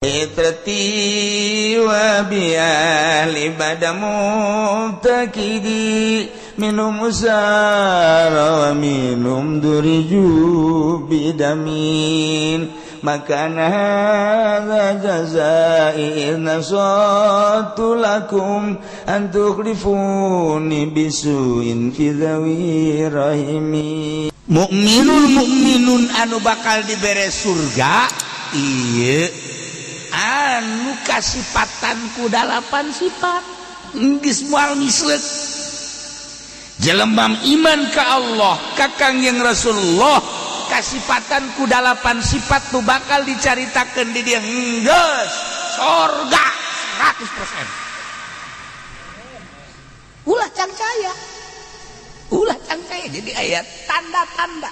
Itrati wa biali badamu takidi minum usara wa minum duriju bidamin makana hadza jazai nasatu lakum an tukhlifuni bisuin fi dhawi rahimi. Mukminul mukminun anu bakal dibere surga ieu anu kasipatan ku dalapan sifat geus moal misleuk jelema iman ka Allah ka Kangjeng Rasulullah kasipatan ku dalapan sifat nu bakal dicaritakeun di dieu geus sorga 100%. Ulah cangcaya, ulah cangcaya. Jadi aya tanda-tanda,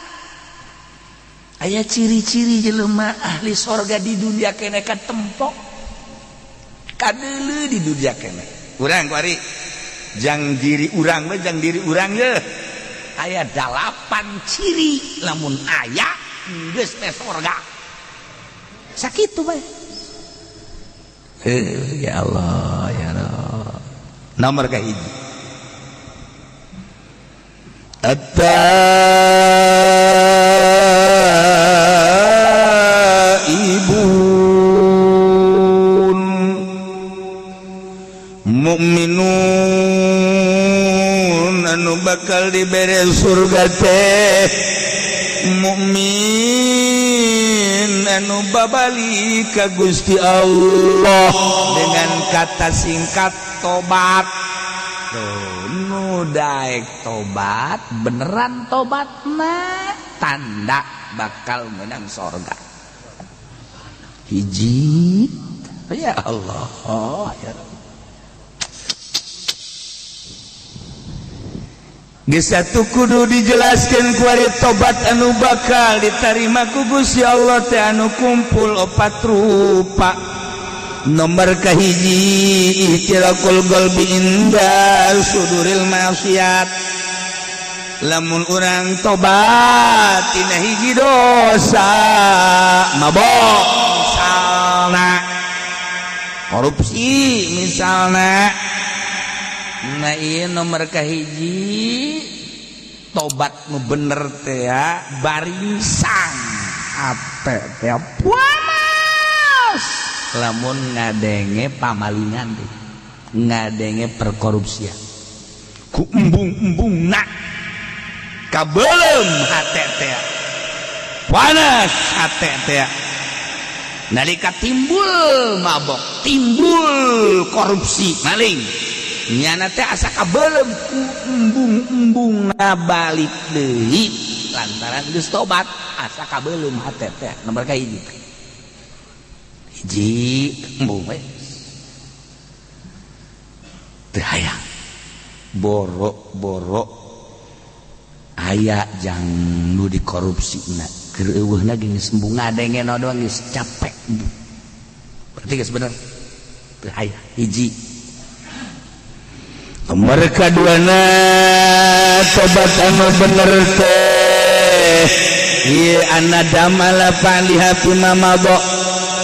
aya ciri-ciri jelema ahli sorga di dunia kene katempok kadeuleu di dunia kene. Urang kuari jang diri urang we, jang diri urang ye aya dalapan ciri, lamun aya geus teh sorga sakitu bae. Ya Allah, ya Allah. Nomor kahiji, At-taibun mukminun anu bakal dibere surga teh mukmin anu babali ka Gusti Allah, dengan kata singkat tobat. Tuh, nu daek tobat beneran tobat na tanda bakal menang sorga hiji. Ya Allah, ya. Geus satu kudu dijelaskan kuari tobat anu bakal diterima ku Gusti Allah teh anu kumpul opat rupa. Nomor kahiji, ihtiraqul qalbi inda suduril maksiat. Lamun urang tobat tina hiji dosa, mabok misalna, korupsi misalna. Nah, iya, nomor kahiji tobat nu bener teh ya baringsang ate teh panas lamun ngadenge pamalingan teh, ngadenge perkorupsian, ku embung-embung nak kabelem hate teh panas hate teh. Nalika timbul mabok, timbul korupsi, maling, nyana teh asa kabelem ku embung-embung na balik deui lantaran geus tobat asa kabelem hate teh. Nomor kahiji, hiji embung we teu hayang borok-borok aya jang nu dikorupsi na keur eueuhna ge geus embung ngadenge doang geus capek, berarti geus bener teu hayang. Hiji. Nomor kaduana, tobat anu bener teh ieu anadama ala fa'liha fima madha,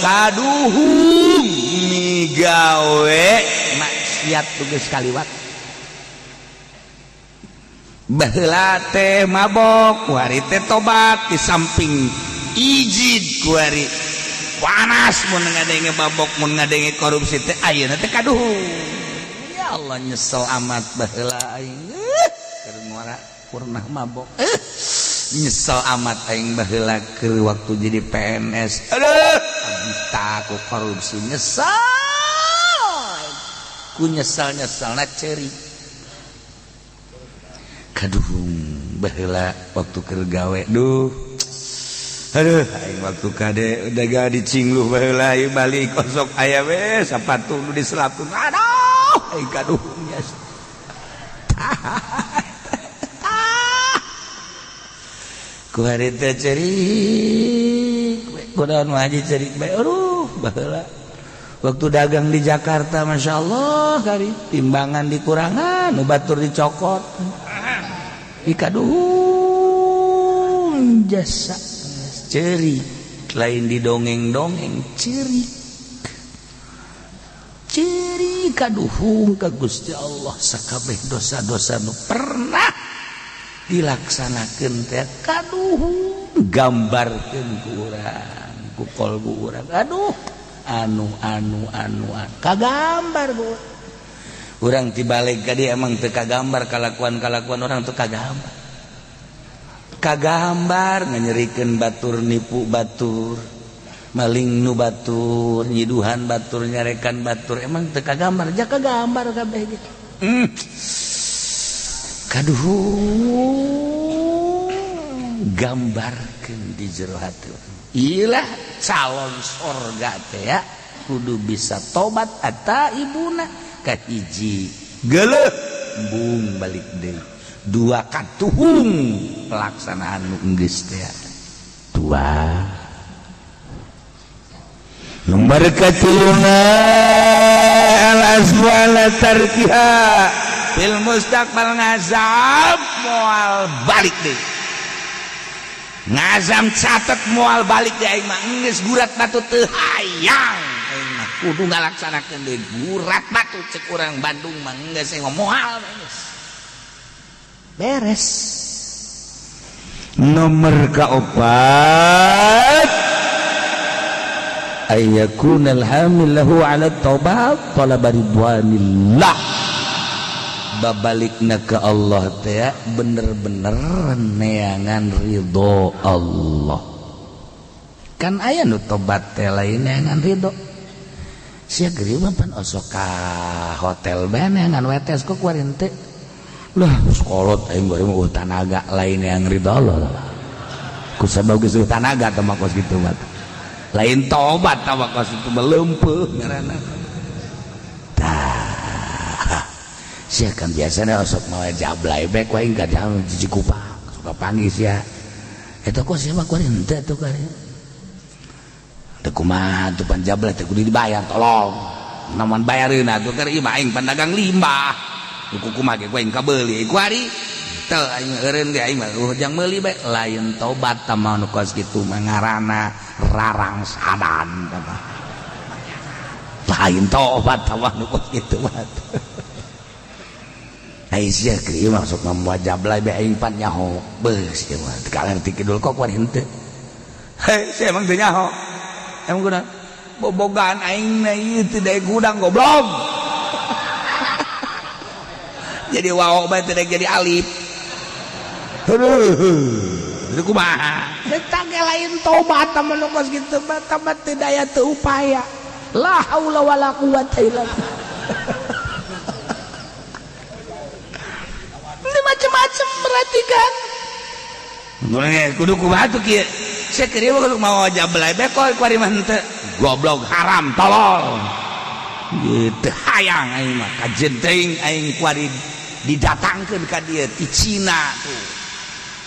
kaduhung migawe maksiat tugas kaliwat. Baheula teh mabok, kuari teh tobat, di samping ijid kuari panas mun ngadenge mabok, mun ngadenge korupsi teh. Ayeuna teh kaduhung, ya Allah, nyesel amat baheula aing keur ngora pernah mabok, nyesel amat aing baheula keur waktu jadi PNS, aduh, abita ku korupsi, nyesel ku nyesel nyeselna ceri. Kaduhung baheula waktu keur gawe, duh, aduh, aing waktu kade udah gak dicingluh baheula ieu balik kosok aya we sapatu nu diselapkeun, aduh, aing kaduhung nyesel ku hari teh cerik kunaon haji cerik bae. Aduh, baheula waktu dagang di Jakarta, Masya Allah, kali timbangan dikurangan, nu batur dicokot, dikaduhung jasa cerik, lain didongeng-dongeng cerik. Kaduhung ka Gusti Allah sakabeh dosa-dosa nu pernah dilaksanakeun teh kaduhung gambarkeun ku urang, ku kolbu urang. Aduh, anu anu anu, anu. Kagambar ku urang tibalik ka dia emang teu kagambar kalakuan-kalakuan orang teu kagambar. Kagambar nganyerikeun batur, nipu batur, maling nu batur, nyiduhan batur, nyarekan batur, emang teu kagambar? Ja kagambar kabeh ge. Kaduhung gambarkeun di jero hati. Ilah calon sorga teh ya kudu bisa tobat ata ibuna. Kahiji, geuleuh bung balik deui. Dua, katuhung pelaksanaan nu geus teh. Dua. Nomor katiluna, al azmu ala tarkiha fil mustaqbal. Ngazam moal balik deui, ngazam catet moal balik deui. Aing mah geus gurat batu, teu hayang aing mah, kudu ngalaksanakeun deui. Gurat batu cek urang Bandung mah, geus aing mah moal, geus beres. Nomor kaopat, ayyakunal hamil lahu ala taubat talaba ridwanillah. Babalikna ke Allah teh bener-bener neangan ridho Allah. Kan aya nu tobat teh lain neangan ridho. Sia geri mah pan osok ka hotel bae neangan wetes, kok kuari teh lah sekolot aing bari mah tanaga, lain yang ridho Allah. Ku sabab geus tanaga teh mah kos kitu mah lain tobat, tah kos itu melempeuh ngaranna. Tah sia kan biasanya osok mawa jablay bae ku aing ka jam Cikupa suka panggih sia eta, kok sia mah kuari henteu atuh kuari teu kumaha tuh pan jablay teh kudu dibayar, tolong namun bayareun atuh keur ieu mah aing pan dagang limbah ku kumaha ge ku aing kabeuli kuari teu aing eureun ge aing mah jang meuli bae. Lain tobat tah mah nu kos kitu mah, ngaranna rarang sadan tah mah. Lain tobat tah mah nu kos kitu mah. Ai sia kieu mah sok mawa jablay bae aing pan nyaho beus ieu mah kaler ti kidul, kok kuari henteu? Hei, sia emang teu nyaho? Emang guna bobogaan aing na ieu teu daek hudang, goblok. Jadi waw bae teu daek jadi alif. Aduh, itu kumaha eta ge? Lain tobat mah nu kos kitu mah, tobat teu daya teu upaya. La haula wala quwata illa billah. Ini macam-macam berarti kan kudu kumaha tuh kieu? Sia keur ieu kudu mawa jablay bae kok kuari mah henteu? Goblok, haram, tolol gitu. Hayang aing mah kajen teuing aing kuari didatangkeun ka dieu ti Cina tuh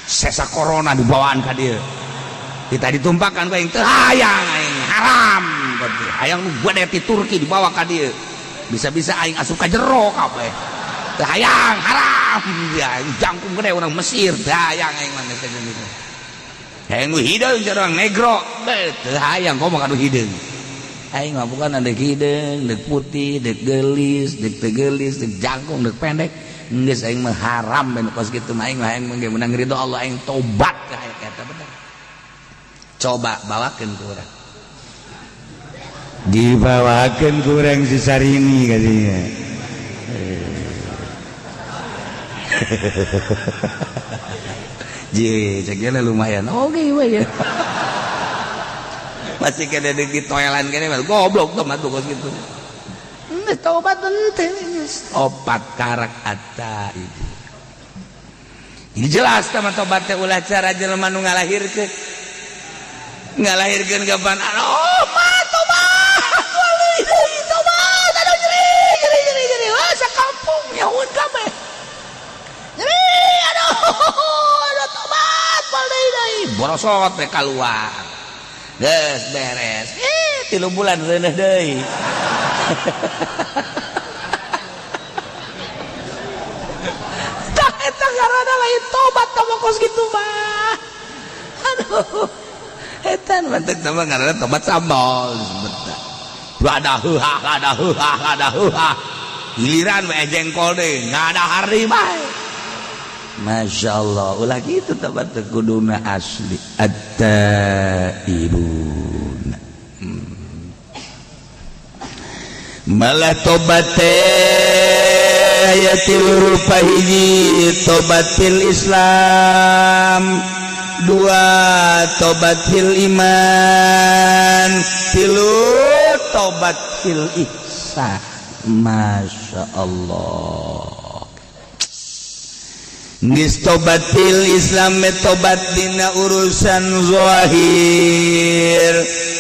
sesa corona dibawaan ka dieu, kita ditumpakan ku aing, teu hayang aing, haram. Berarti hayang nu gede ti Turki dibawa ka dieu, bisa-bisa aing asup ka jero kabeh, teu hayang, haram. Ya jangkung gede urang Mesir teu hayang aing mah geus gitu. Hayang nu hideung orang negro teu hayang, komo ka nu hideung. Aing mah bukan ada hideung, deuk putih, deuk geulis, deuk teu geulis, deuk jangkung, deuk pendek, geus aing mah haram ben kos kitu mah. Aing mah hayang mah menang ridho Allah, aing tobat ka eta bener. Coba bawakeun ku urang, dibawakan kurang si Sarini katanya. Ji, cek lumayan. Oke, okay, ya. Masih kena di toilan kene mah goblok tuh mah kos gitu. Geus tobat henteu geus. Opat karak ata itu. Ini jelas sama tobat teh ulah cara jelema nu ngalahirkeun. Ngalahirkeun kapan? Oh, mah tobat. Tobat. Aduh, nyeri, nyeri, nyeri, nyeri. Wah, sakampung nyaun kabeh. Nyeri, aduh, aduh, tobat, moal deui deui. Borosot teh keluar. Geus beres. Eh, 3 bulan reuneuh deui. Tah eta ngaranna lain tobat tah kos kitu mah. Aduh. Eta mantek sama ngaranna tobat sambal disebut. Ada heuhah, ada heuhah, ada heuhah. Giliran we jengkol deh, ngadahar deui bae. Masya Allah, ulah gitu tobat teh kuduna asli. At-taibun. Malah tobat teh aya tilu rupa. Hiji, tobat fil Islam. Dua, tobat fil iman. Tilu, tobat fil ihsan. Masya Allah. Geus tobat fil Islam, tobat dina urusan zahir,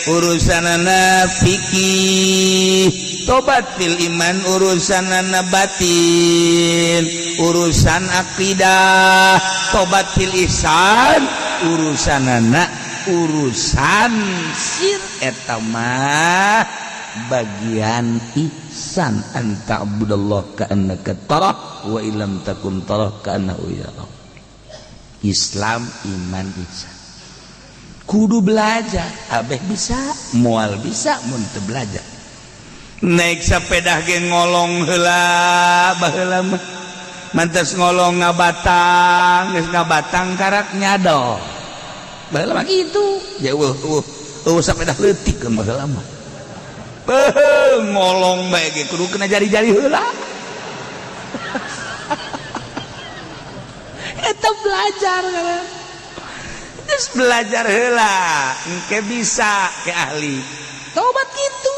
urusanana fikih. Tobat fil iman, urusanana batin, urusan akidah. Tobat fil ihsan, urusanana urusan sir. Eta mah bagian ihsan, an ta'budallah ka'annaka tarah wa illam takun tarah ka'annahu yarak. Islam, iman, ihsan kudu belajar. Abeh bisa moal bisa mun teu belajar. Naik sepeda ge ngolong heula. Baheula mah mantas ngolong ngabatang, geus ngabatang karak nyado. Baheula mah kitu. Ya eueuh eueuh eueuh sepeda leutik kan baheula mah. Beuh, ngolong bae ge kudu kena jari-jari heula. Eta belajar kan. Geus belajar heula, engke bisa ke ahli. Tobat gitu.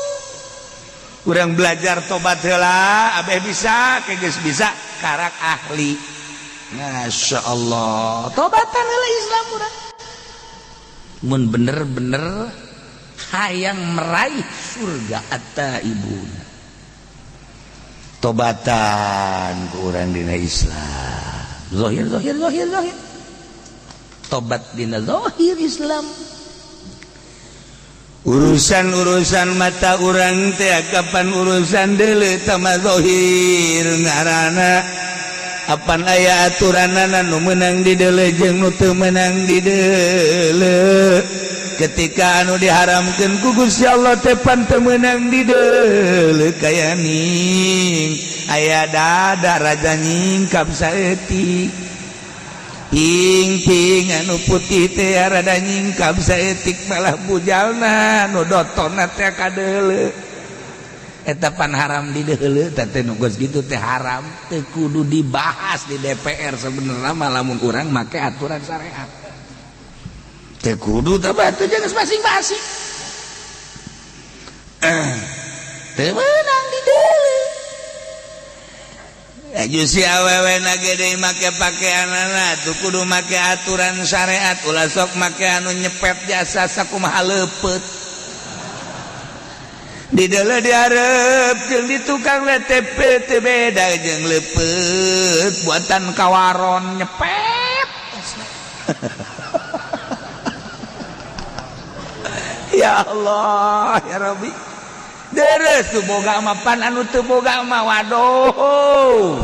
Urang belajar tobat heula, abeh bisa, ke geus bisa karak ahli. Masya Allah. Tobatan heula Islam urang. Mun bener-bener hayang meraih surga, at-taibun. Tobatan ku urang dina Islam. Zahir, zahir, zahir, zahir. Tobat dina zahir Islam. Urusan-urusan mata urang teh kapan urusan deuleu tama zahir ngaranna. Apan aya aturanana nu meunang di deuleu jeung nu teu meunang di deuleu. Ketika anu diharamkeun ku Gusti Allah teh pan teu meunang di deuleu, kaya ning aya dada raja nyingkap saeutik, ping-ping anu putih teh rada nyingkap saeutik, malah bujalna nu dotonna teh kadeuleu. Eta pan haram di deuleu. Teh nu geus kitu teh haram, teu kudu dibahas di DPR sebenarnya mah lamun urang make aturan syariat. Teu kudu teh, batu jangan masing-masing. Teu meunang di deuleu. Aju si awewe na gede make pakaianana tuh kudu make aturan syariat. Ulah sok make anu nyepet jasa sakumaha leupeut. Di deuleu dihareup jeung di tukang WTP teu beda jeung leupeut buatan kawaron nyepet. Ya Allah, ya Rabbi. Deres tuh boga mah, pan anu teu boga mah waduh.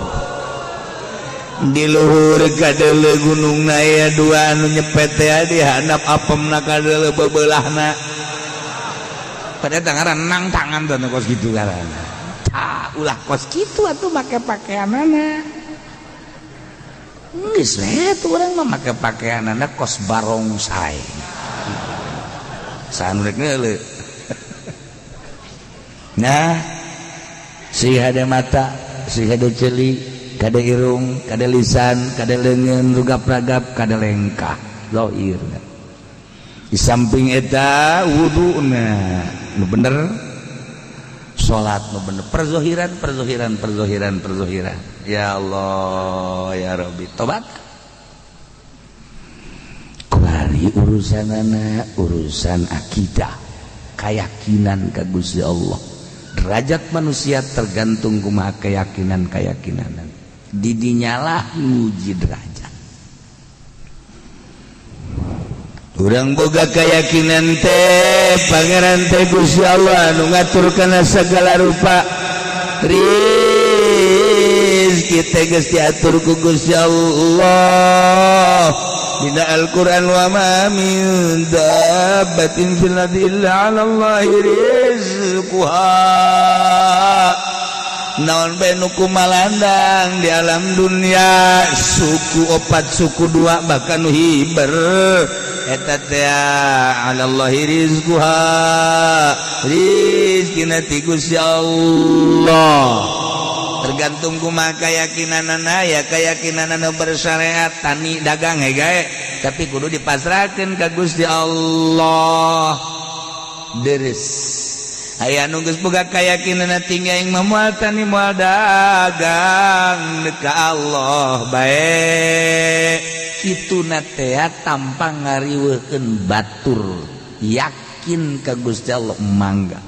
Di luhur kadeuleu gunung aya dua anu nyepet teh di handap, apemna kadeuleu bebelahna. Pada tangan nang tangan tuh kos gitu ngaranna. Tah, ulah kos kitu atuh make pakaianana. Geus we tuh urang mah make pakaianana kos barongsai. Saha nu rek ngeuleuh. Nah, si hade mata, si hade ceuli, kade irung, kade lisan, kade leungeun, rugap-ragap, kade lengkah zahir. Di samping eta wuduna nu bener, salat nu bener, perzohiran, perzohiran, perzohiran, perzohiran. Ya Allah, ya Rabbi. Tobat kuari urusanana urusan akidah, keyakinan ka Gusti Allah. Derajat manusia tergantung kumaha keyakinan keyakinan. Didinyalah nguji derajat. Urang boga keyakinan teh Pangeran teh Gusti Allah anu ngatur kana segala rupa. Rizki teh geus diatur ku Gusti Allah dina Al-Qur'an, wa ma min dabbatin fil ardi illa 'ala Allahi rizquha. Naon bae nu kumalandang di alam dunia, suku opat, suku dua, bahkan nu hiber eta teh alallahi rizquha, rizkina ti Gusti Allah. Tergantung kumaha keyakinanana ya, keyakinanana bersyariat tani dagang gae, tapi kudu dipasrahkeun ka Gusti Allah. Deres aya nu geus boga keyakinan tinggi, aing mah moal tani, moal dagang, ka Allah bae. Kitu na teh tanpa ngariweuhkeun batur, yakin ka Gusti Allah, mangga.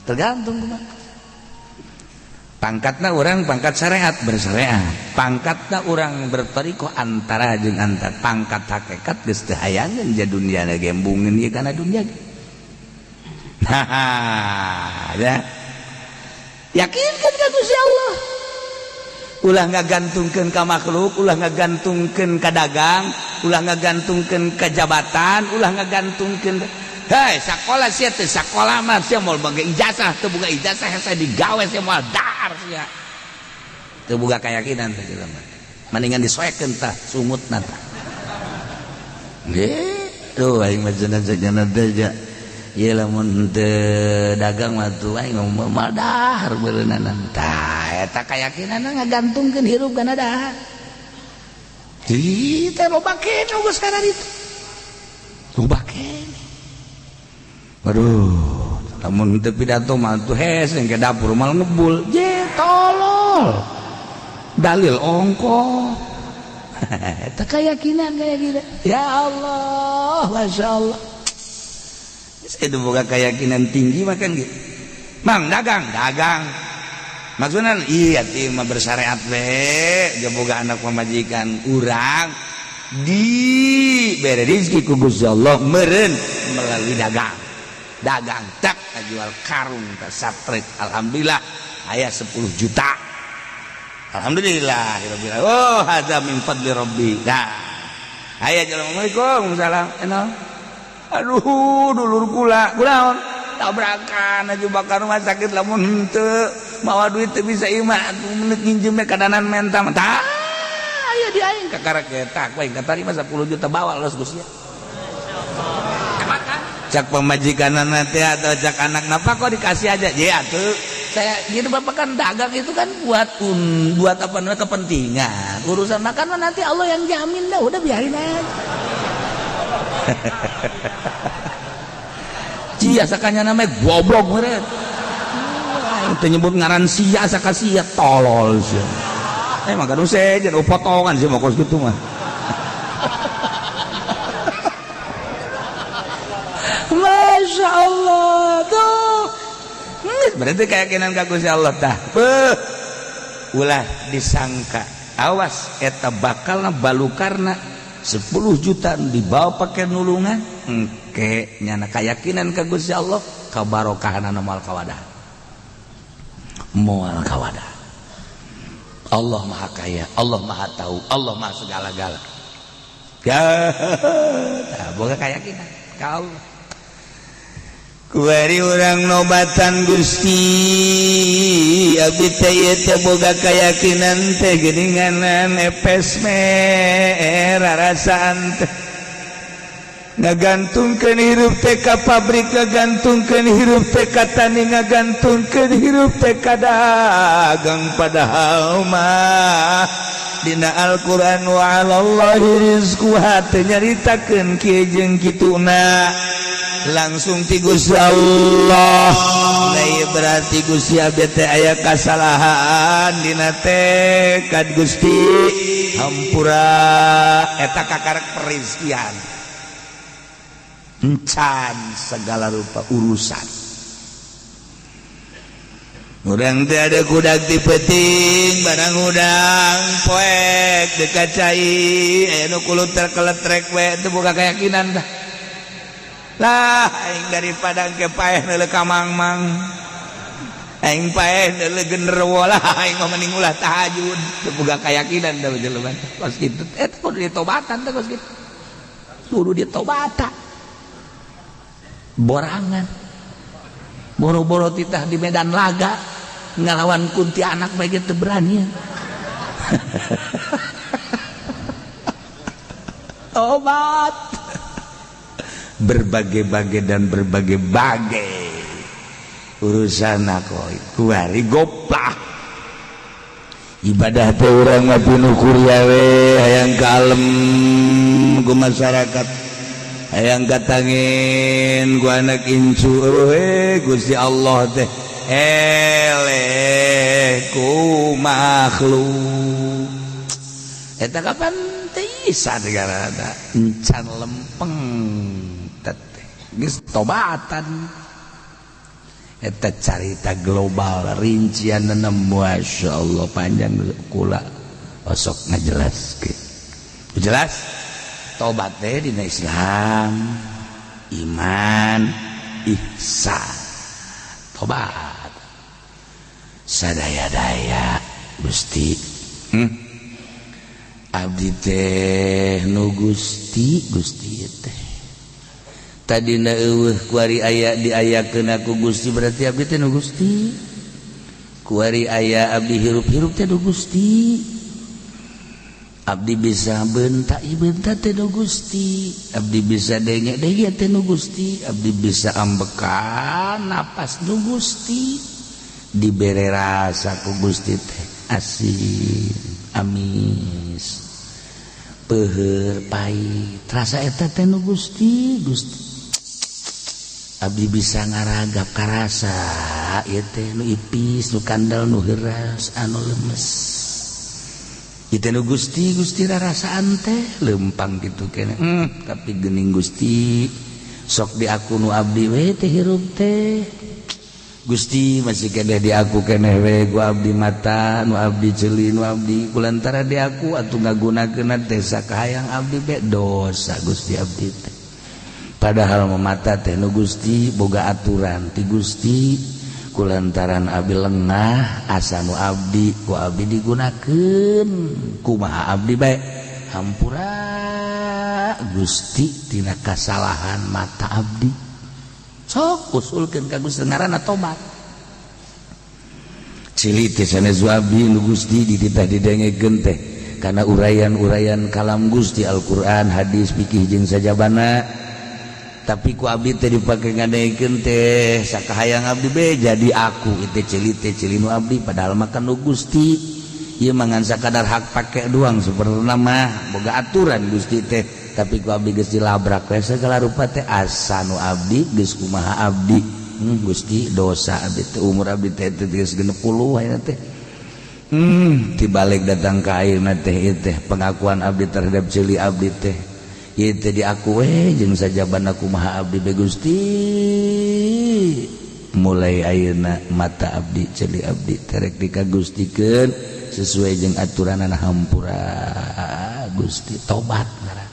Tergantung kumaha pangkatna. Orang pangkat syariat, bersyariat. Pangkatna orang bertoriko antara jeung antar pangkat hakikat geus teu hayangeun ja dunia gembungeun ieu kana dunia. Nah ya, yakinkan ka Gusti Allah, ulah ngagantungkeun ka makhluk, ulah ngagantungkeun ka dagang, ulah ngagantungkeun ka jabatan, ulah ngagantungkeun. Hei, sekolah sia teh, sekolah mah sia moal boga ijazah, teu boga ijazah saya digawe sia moal dahar sia. Teu boga keyakinan teh jelema. Mendingan disoekeun tah sungutna tah. Nggih, tuh aing mah cenah teh ja. Ieu lamun teu dagang mah tuh aing moal dahar beureunanan. Tah eta keyakinan ngagantungkeun hirup kana dahar. Ih, teh loba keneh geus kana ditu. Loba keneh. Waduh, lamun teu pidato mah tuh hes ke dapur mal ngebul. Je tolol. Dalil ongko. Eta keyakinan kayak gitu. Ya Allah, Masya Allah. Itu boga keyakinan tinggi makan gitu. Mang dagang, dagang. Maksudnya iya ti mah bersyariat we, dia boga anak pamajikan urang di bere rezeki ku Gusti Allah meureun melalui dagang. Dagang tak jual karung tak satrek, alhamdulillah aya 10 juta, alhamdulillah. Oh, hadza min fadli rabbi. Nah, aya, assalamualaikum, salam enal, aduh, dulur kula kulaon tabrakan aja bakar rumah sakit, lamun henteu mawa duit teu bisa imah atuh menit nginjem kadanan menta tah aya di aing kakara ketak we katarima 10 juta, bawa los Gusti. Cak pemajikan nanti atau cak anak, napa kok dikasih aja ya tuh saya gitu. Bapak kan dagang itu kan buat buat apa namanya, kepentingan urusan makan mah nanti Allah yang jamin dah, udah biarin aja. Cia sakanya namanya goblok meureun teu nyebut ngaran sia saka sia tolol sia. Eh, maka nu sejen potongan sih mau kos gitu mah. Masya Allah tuh, berarti keyakinan ka Gusti Allah tah. Beuh, ulah disangka, awas eta bakalna balukarna 10 juta dibawa pakai nulungan engke nyana keyakinan ka Gusti Allah, kabarokahanana moal kawadah, moal kawadah. Allah Maha Kaya, Allah Maha Tahu, Allah Maha segala-gala ya. Tah boga keyakinan ka Allah. Kuari urang nobatan Gusti, abdi teh ieu teh boga keyakinan teh geuninganan epes merarasaan teh ngagantungkeun hirup teh ka pabrik, ngagantungkeun hirup teh ka tani, ngagantungkeun hirup teh ka dagang, padahal mah dina Al-Qur'an wa 'alallahi rizquha teu nyaritakeun kieu jeung kituna, langsung ti Gusti Allah. Nah, ieu berarti Gusti abdi teh aya kasalahan dina tekad, Gusti hampura. Eta kakarek perizkian encan segala rupa urusan urang teh ada kudak di peting barang udang poek dekat cai aya nu kuluter keletrek we teu boga keyakinan dah lah. Aing daripada ke paeh neuleuh ka mang-mang, aing paeh neuleuh genderuwo lah, aing mah mending ulah tahajud. Teu boga keyakinan dah jelema kos kitu. Eta kudu ditobatan teh, kos kitu kudu ditobatan. Borangan boro-boro titah di medan laga. Ngalawan kuntianak bae teu berani. Tobat. Berbagai-bagai dan berbagai-bagai urusan aku kuari goplah ibadah teh urang mah pinuh kuria we hayang kalem ku masyarakat hayang katangin ku anak incu we Gusti Allah teh eleh ku makhluk eta kapan teh isa negara encan lempeng teh geus tobatan eta carita global rincian Masya Allah panjang kula osok ngajelaskeun jelas tobat teh dina Islam iman ihsan tobat sadaya-daya Gusti abdi teh nu Gusti Gusti teh tadina eueuh kuari aya diayakeun ku Gusti berarti abdi teh nu Gusti kuari aya abdi hirup-hirup teh nu Gusti abdi bisa bentak bentak teh nu Gusti abdi bisa denge-denge teh nu Gusti abdi bisa ambekan napas nu Gusti dibere rasa ku Gusti teh asin amis peuheur pahit rasa eta teh nu Gusti Gusti abdi bisa ngaragap karasa ieu teh nu ipis nu kandel nu heuras anu lemes ieu teh nu Gusti Gusti rarasaan teh lempang kitu keneh tapi geuning Gusti sok di aku nu abdi we teh hirup teh Gusti masih keneh di aku keneh we ku abdi mata nu abdi ceuli nu abdi kulantara di aku atuh ngagunakeun teh sakahayang abdi be dosa Gusti abdi teh padahal mata teh nu Gusti boga aturan ti Gusti kulantaran abdi lengah asa nu abdi ku abdi digunakeun kumaha abdi bae hampura Gusti tina kasalahan mata abdi sok usulkeun ka Gusti ngaranna tobat cili teh sanes abdi nu Gusti dititah didengekeun teh kana uraian-uraian kalam Gusti Al-Qur'an hadis fikih jeung sajabana tapi ku abdi teh dipake ngadengekeun teh sakahayang abdi be jadi aku itu ceuli teh ceuli nu abdi padahal makan nu Gusti ieu mah ngan sakadar hak pake doang sebenarna mah boga aturan Gusti teh tapi ku abdi geus dilabrak we segala rupa teh asa nu abdi geus kumaha abdi Gusti dosa abdi teh umur abdi teh geus 60 ayeuna teh tibalik datang ka ayeuna teh ieu teh pengakuan abdi terhadap ceuli abdi teh ieu teh diaku we jeung sajabana kumaha abdi be Gusti mulai ayeuna mata abdi ceuli abdi terek dikagustikeun sesuai jeung aturanana hampura Gusti tobat ngaran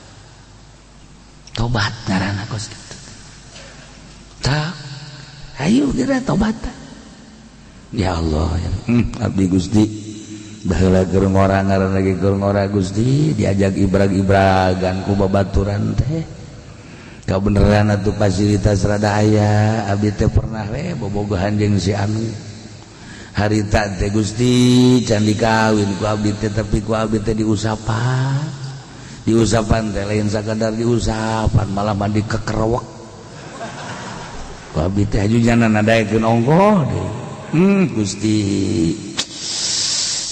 tobat ngaranna kos kitu tak ayo geura tobat ya Allah ya. Abdi Gusti baheula keur ngora ngaran lagi keur ngora Gusti diajak ibrag-ibragan ku babaturan teh kabeneran atuh fasilitas rada aya abdi teh pernah we bobogohan jeung si anu harita teh Gusti can dikawin ku abdi teh tapi ku abdi teh diusapan diusapan teh lain sakadar diusapan malah mandi kekerewek ku abdi teh haju jana nadaekeun ongkoh deui Gusti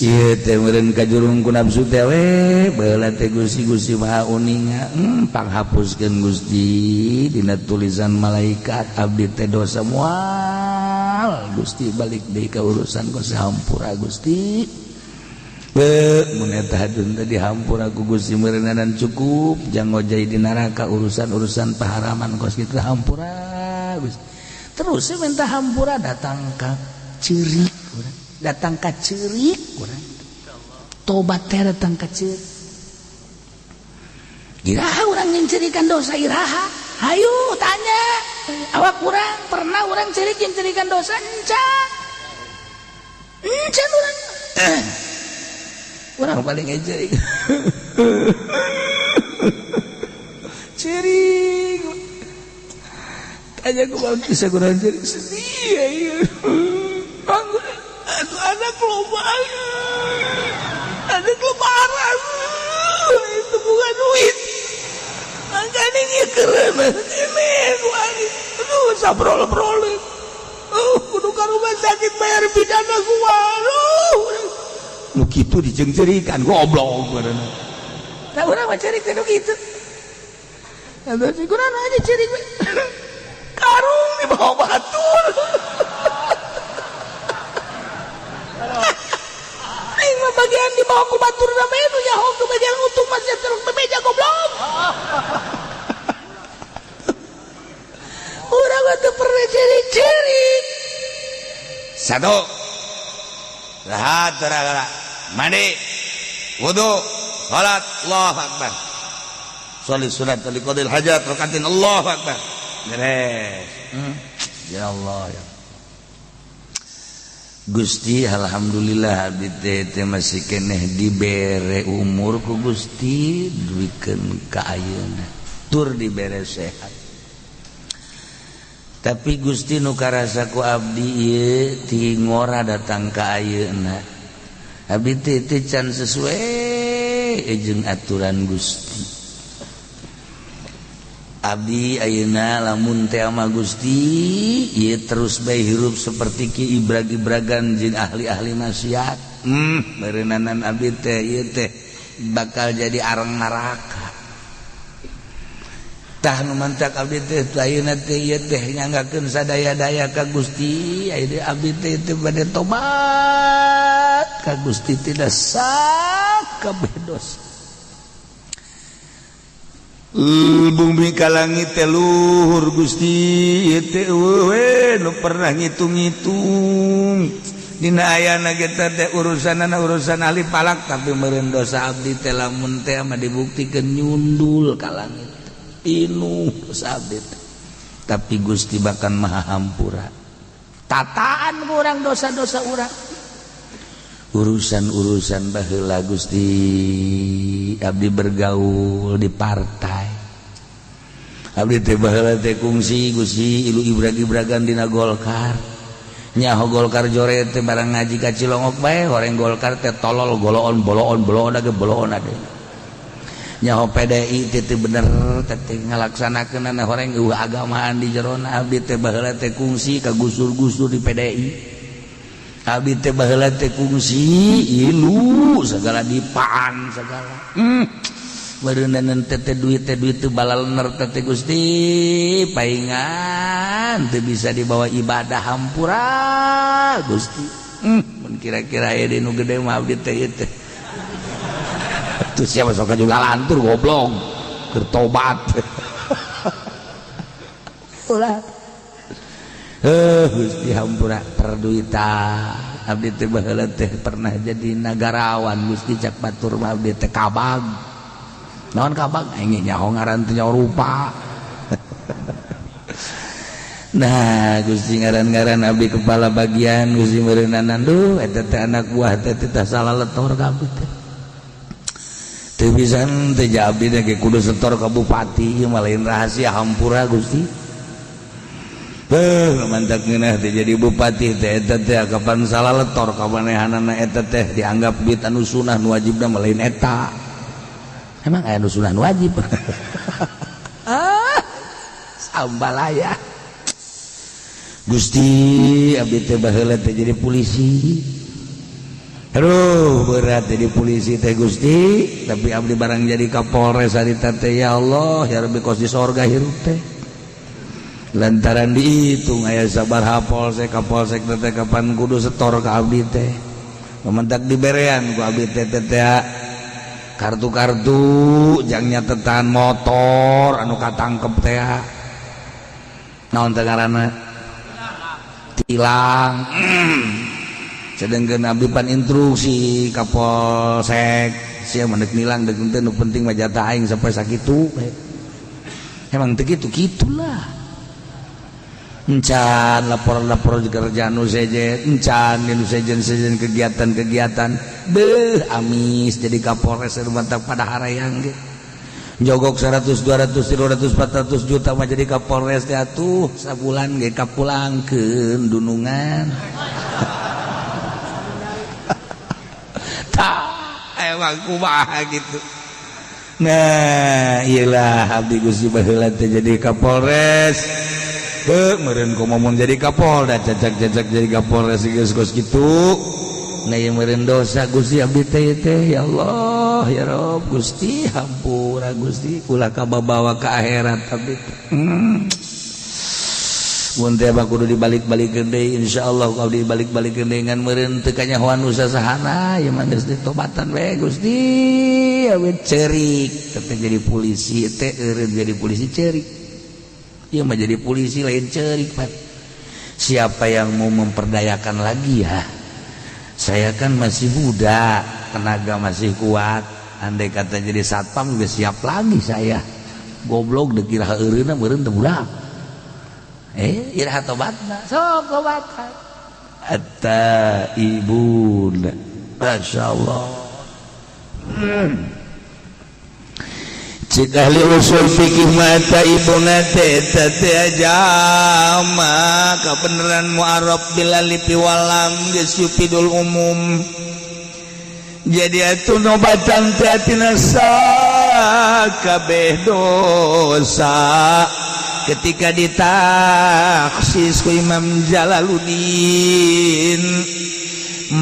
ieu teh meureun kajurung ku nafsu teh we baheula teh Gusti Gusti Maha uninga panghapuskeun Gusti dina tulisan malaikat abdi teh dosa moal Gusti balik deui ka urusan ku sahampura Gusti be mun eta hadun teh dihampura ku Gusti meureunnan cukup jang ngojay di neraka urusan-urusan paharaman kos kitu hampura Gusti terus minta hampura datang ka ceurik urang datang ka ceurik urang tobat teh datang ka ceurik iraha urang nyencerikan dosa iraha hayu tanya awak urang pernah urang ceurik nyencerikan dosa encan encan urang urang paling ceurik ceurik tanya ku bisa kurang ceurik sedih ya. Aing ieu keureuneuh keneh ku aing. Aduh, sabrol-brol. Oh, kudu ka rumah sakit bayar pidana gua. Aduh. Nu kitu dijeungceurikan goblok badanna. Tah urang mah ceurik teh nu kitu. Atuh si kunaon aja ceurik we. Karung dibawa batur. Aing mah bagian dibawa ku batur na bae nu nyaho ke bagian untung masih terus bebeja goblok. Urang mah teu pernah ceurik-ceurik. Satu. Rahat gara-gara mandi, wudu, salat, Allahu akbar. Sholli sunat li qadil hajat rakatin, Allahu akbar. Beres. Ya Allah ya. Gusti alhamdulillah abdi teh masih keneh dibere umur ku Gusti duikeun ka ayeuna tur dibere sehat. Tapi Gusti nu karasa ku abdi ieu ti ngora datang ka ayeuna. Abdi teh teu can sesuai jeung aturan Gusti. Abdi ayeuna lamun teh ama Gusti ieu terus bae hirup seperti ki ibrag-ibragan jeung ahli-ahli maksiat. Beureunanan abdi teh ieu teh bakal jadi arang neraka. Tah nu mantak abdi teh ayeuna teh ieu teh nyanggakeun sadaya-daya ka Gusti, ayeuna abdi teh teu bade tobat ka Gusti tidak sakabeh dosa. Bumi ka langit teh luhur Gusti ieu teh eueuh we nu pernah ngitung-ngitung. Dina ayana ge teh urusanana urusan ahli palak tapi meureun dosa abdi teh lamun teh mah dibuktikeun nyundul ka langit. Pinuh dosa abdi teh. Tapi Gusti bahkan maha hampura. Tataan urang dosa-dosa urang. Urusan-urusan baheula Gusti abdi bergaul di partai. Abdi teh baheula teh kungsi Gusti ilu ibrag-ibragan dina Golkar. Nyaho Golkar jore teh barang ngaji ka Cilongok bae horeng Golkar teh tolol goloon boloon boloon age boloon ade. Nyaho PDI teh teu bener teh ngalaksanakeunana horeng eueuh agamaan di jerona. Abdi teh baheula teh kungsi ka gusur-gusur di PDI. Abdi teh baheula teh kungsi ilu segala dipaan segala. Beureunanan teh duit teh balalener teh Gusti paingan teu bisa dibawa ibadah hampura Gusti. Mun kira-kira aya di nu gede mah abdi teh ieu teh. Tuh siapa sok juga lantur goblok keur tobat. Ulah. Gusti hampura perduitan abdi teh baheula teh pernah jadi nagarawan Gusti cak batur mah abdi teh kabag. Naon kabag aing nyaho ngaran teh nyaho rupa. Nah Gusti ngaran-ngaran abdi kepala bagian Gusti meureunanan duh eta teh anak buah teh teh salah letor ka abdi teh. Teu bisa teh abdi teh kudu setor ka bupati ieu mah lain rahasia hampura Gusti. Mantap ngeunah teh jadi bupati teh eta teh kapan salah letor ka manehanana eta teh dianggap duit anu sunah nu wajibna mah lain eta. Emang aya nu sunah nu wajib? Ah, sambalaya. Gusti abdi teh baheula teh jadi polisi. Aduh berat jadi polisi teh Gusti, tapi abdi barang jadi Kapolres harita teh ya Allah ya Rabbi kos di sorga hirup teh. Lantaran dihitung aya sabaraha polsek kapolsek teh kapan kudu setor ka abdi teh. Mementak diberean ku abdi teh teh kartu-kartu jang nyatetan motor anu katangkep teh. Naon teh ngaranna? Tilang. Sedengkeun abdi pan instruksi ka polsek sia mah deuk nilang deuk teu nu penting mah jatah aing sampai sakitu. Emang teu kitu kitulah. Encan lapor-lapor kerjaan nu sejen, encan nu sejen-sejen kegiatan-kegiatan beuh amis jadi Kapolres mantap pada harayang ge. Jogok 100 200 300 400 juta mah jadi Kapolres teh atuh sabulan ge kapulangkeun dunungan. Tah emang kumaha gitu. Nah iyalah abdi Gusti baheula teh jadi Kapolres. Heuh meureun komo mun jadi Kapolda cacak-cacak jadi Kapolres geus kos kitu. Nah ieu meureun dosa Gusti abdi teh teh ya Allah ya Rob Gusti hampura Gusti ulah kababawa ka akhirat abdi teh. Mun teh mah kudu dibalik-balikeun deui insyaallah kalau dibalik-balikeun deui ngan meureun teu kanyahoan usaha sahana ieu mah geus ditobatan we Gusti awet cerik tapi jadi polisi teh eureun jadi polisi cerik ieu mah jadi polisi lain cerik Pak. Siapa yang mau memperdayakan lagi ya? Saya kan masih muda, tenaga masih kuat, andai kata jadi satpam juga siap lagi saya. Goblok dikira eureunna meureun teu budak. Iraha tobatna sok tobatan at-taibun masyaallah. Cik ahli usul fikih mata ibuna teh teh jama kabeneran mu'arab bil alif wal lam geus yufidul umum. Jadi atuh nobatan teh tina sakabeh dosa ketika ditaksis ku Imam Jalaluddin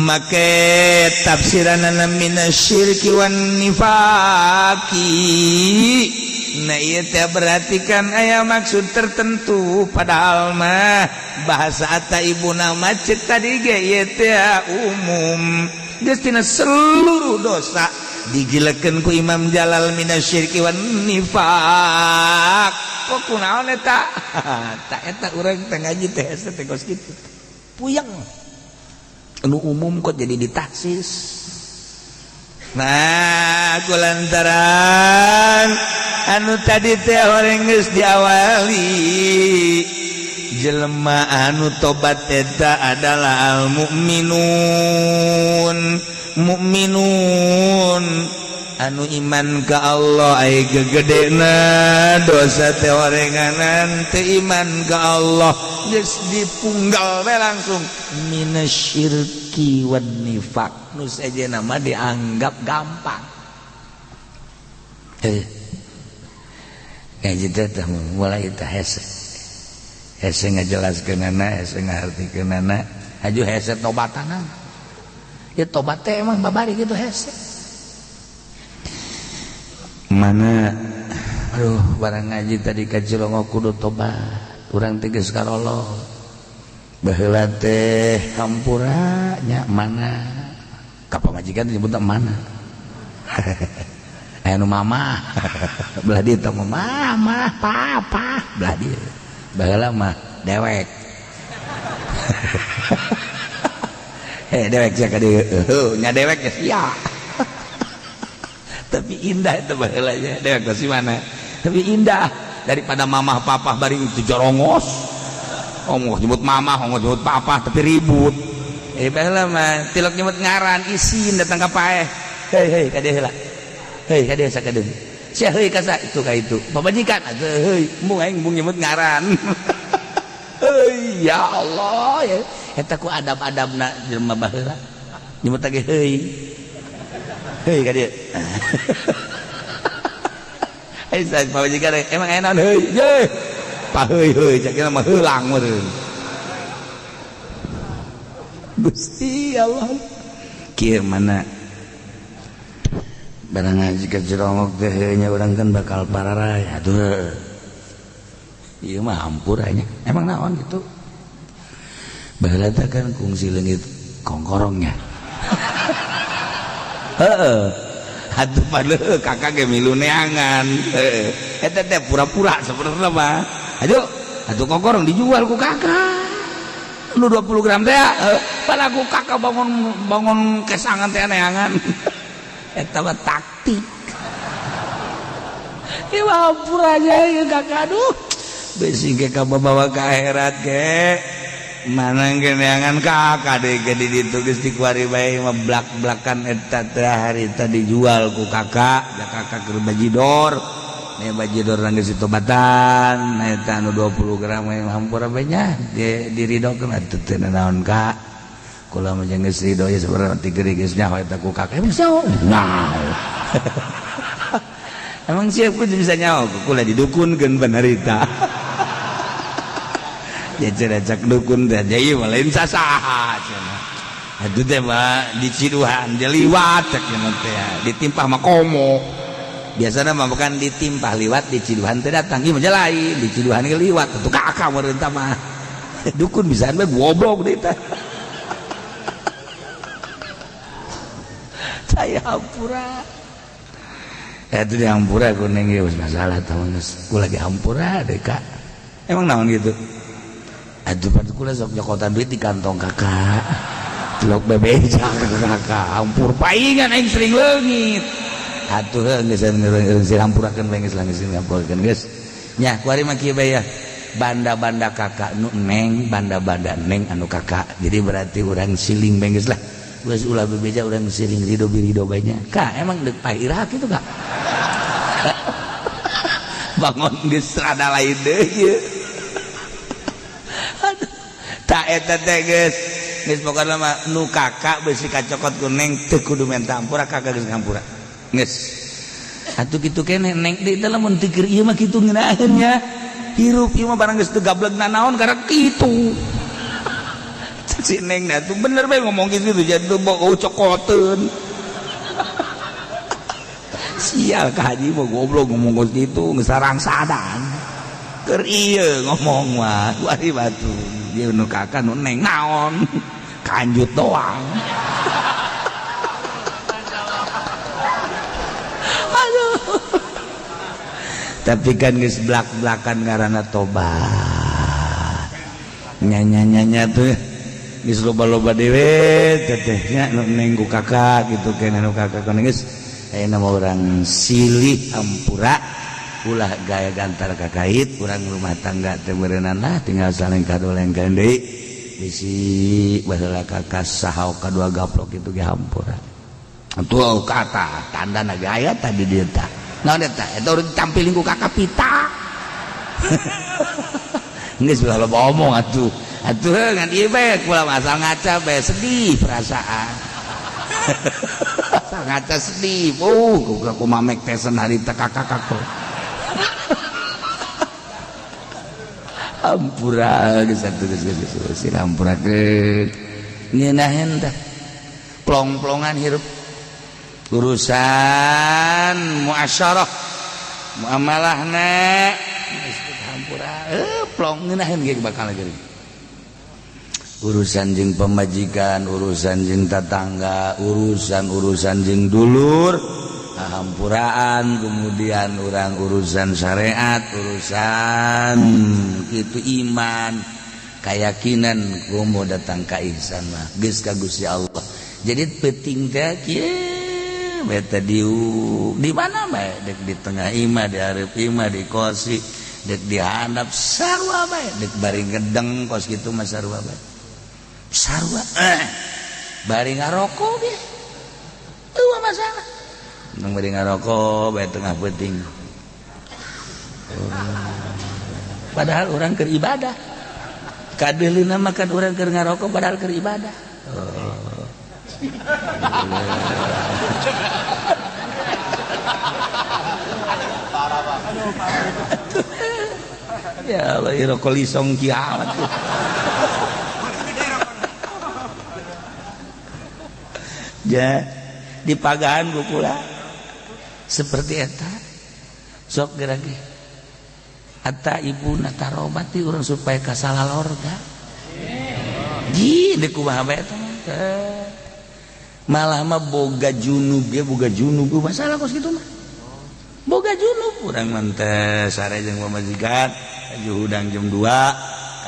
make tafsiranana minasyirki wan nifaqi. Nah ieu teh berarti kan aya maksud tertentu padahal mah bahasa at-taibuna mah cek tadi ge ieu teh umum geus tina seluruh dosa digilekeun ku Imam Jalal minasyirki wan nifaq. Kok kunaon eta? Tak eta urang teh ngaji teh hese teh kos kitu. Puyeng. Anu umum kok jadi ditaksis. Nah, kulantaran anu tadi teh orang geus diawali jelema anu tobat eta adalah al mukminun. Mukminun anu iman ka Allah ai gegedena dosa teh orenganan teu iman ka Allah geus dipunggal we langsung minasyirki wan nifaq nu sejenna mah dianggap gampang. Ngaji teh mulai teh hese hese ngajelaskeunana hese ngahartikeunana haju hese tobatana ya tobat teh emang babari gitu hese mana aduh barang ngaji tadi ka Cilongok kudu tobat urang teh geus karolo baheula teh hampura nya mana ka pamajikan disebut mana aya nu mama belah dieu teh mama papa belah dieu baheula mah dewek dewek sia ka dieu nya dewek geus sia. Tapi indah itu baheulanya dewek si mana tapi indah daripada mamah papah bari itu jorongos ongkoh nyebut mamah ongkoh nyebut papah tapi ribut. Baheula mah tilok nyebut ngaran isin datang ka paeh hei hei ka dieu heula hei ka dieu sakadeung sia heuy ka sa itu ka itu pamajikan atuh heuy embung aing embung nyebut ngaran. Heuy ya Allah ya eta ku adab-adabna jelema baheula nyebut lagi heuy heuy ka dieu. Hei saya pamajikan emang aya naon heuy ye pa heuy heuy cak mah heulang meureun. Gusti Allah kieu mana barang ngaji ka Cilongok teh nya urang kan bakal pararay atuh ieu mah hampura nya emang naon gitu baheula teh kan kungsi leungit kongkorongnya. Heeh atuh padahal kakak ge milu neangan heeh eta teh pura-pura sebenarnya mah aduh atuh kongkorong dijual ku kakak nu 20 gram teh pada ku kakak bangun bangun kesangan teh neangan eta mah taktik ieu mah hampura aja ieu kakak aduh besi ge kabawa ka akhirat ge mana geneangan kakak deh ge di ditu geus dikuari bae mah blak-blakan eta teh harita dijual ku kakak da kakak keur bajidor nih bajidor geus ditobatan eta anu 20 gram we hampura bae nya diridokeun atuh teu naon kak kula mah jeung geus ridho ye sebenarnya ti geus nyaho eta ku kakak emang nyaho. Nah Emang siapa bisa nyawa kula didukunkeun penderita. Ya cenah cak dukun teh ieu mah lain sasaha cenah. Atuh teh mah diciduhan dia liwat cak cenah teh ditimpah mah komo. Biasana mah bukan ditimpah liwat diciduhan teh datang ieu mah lain diciduhan ge liwat atuh kakak meureun mah. Dukun bisaan bae goblok deui teh. Saya hampura. Itu di hampura kuning geus masalah tahun geus. Kula lagi hampura deh kak. Emang naon gitu? Aduh pada kula sok nyokotan duit di kantong kakak. Celok bebeja kakak. Hampur paingan aing sering leungit. Atuh geus geus hampurakeun bae geus geus hampurakeun geus. Nya kuari mah kieu bae ya. Banda-banda kakak nu neng, banda-banda neng anu kakak. Jadi berarti urang siling bae geus lah. Geus ulah bebeja urang siling ridho birido bae nya. Kak emang deuk pae iraha kitu kak? Bangun geus rada lain deui. Aduh, tak eta teh geus. Geus pokona mah nu kakak beusi kacokot ku neng teu kudu menta ampura kakak geus ngampura. Geus. Atuh kitu keneh neng deui teh lamun teu keur ieu mah kitu ngeunaheun nya. Hirup ieu mah barang geus teu gableg nanaon karena kitu. Si neng dah tuh bener bae ngomong gitu jadi tuh bau cokoteun. Sial ka haji mah goblok ngomong gitu geus sarangsadan. Keur ieu ngomong mah wari batu. Ieu nu kakak nu neng naon? Kanjut doang. Aduh. Tapi kan geus blak-blakan ngaranna tobat. Nya-nya-nya tuh geus loba-loba dewe teteh nya nu neng ku kakak gitu keneh nu kakak kana geus ayeuna mah urang silih hampura ulah gaya gantar kakait urang rumah tangga teh beureunan lah tinggal saling kadolengkeun deui bisi baheula kakak saha kadua gaplok kitu ge hampura. Atuh kata tandana gaya tadi dieu tah. Naon eta? Eta urang ditampiling ku kakak pita. Geus ulah loba omong atuh. Atuh ngan ieu bae kula asal ngaca bae sedih perasaan. Asal ngaca sedih. Ku mamek tesen harita kakak kakak. Ampura geus atuh geus geus geus hampurakeun. Ngeunaheun tah. Plong-plongan hirup. Urusan muasyarah muamalahna geus hampura plong ngeunaheun ge bakal geuring. Urusan jeung pemajikan, urusan jeung tetangga, urusan-urusan jeung dulur, hampuraan, kemudian orang urusan syariat, urusan itu iman, keyakinan komo datang ka ihsan mah geus ka Gusti Allah. Jadi penting teh kieu beta di mana bae dek di tengah imah, di hareup imah, di kosi, dek di handap sarua bae, dek bari ngedeng kos kitu mah sarua bae. Sarua bari ngarokok ge eueuh masalah. Nang bari ngarokok bae tengah peuting. Padahal orang keur ibadah. Kadeuleuna mah kan urang keur ngarokok padahal keur ibadah. Oh. Ya Allah, rokok lisong kiamat. Ja, di pagahan kukula seperti eta sok geura ge ata ibu nata robati urang supaya kasalah lorga ji deuk kumaha bae eta mah malah mah boga junub ge boga junub masalah kos kitu mah boga junub urang mah teh sare jeung pamajikan aju hudang jam 2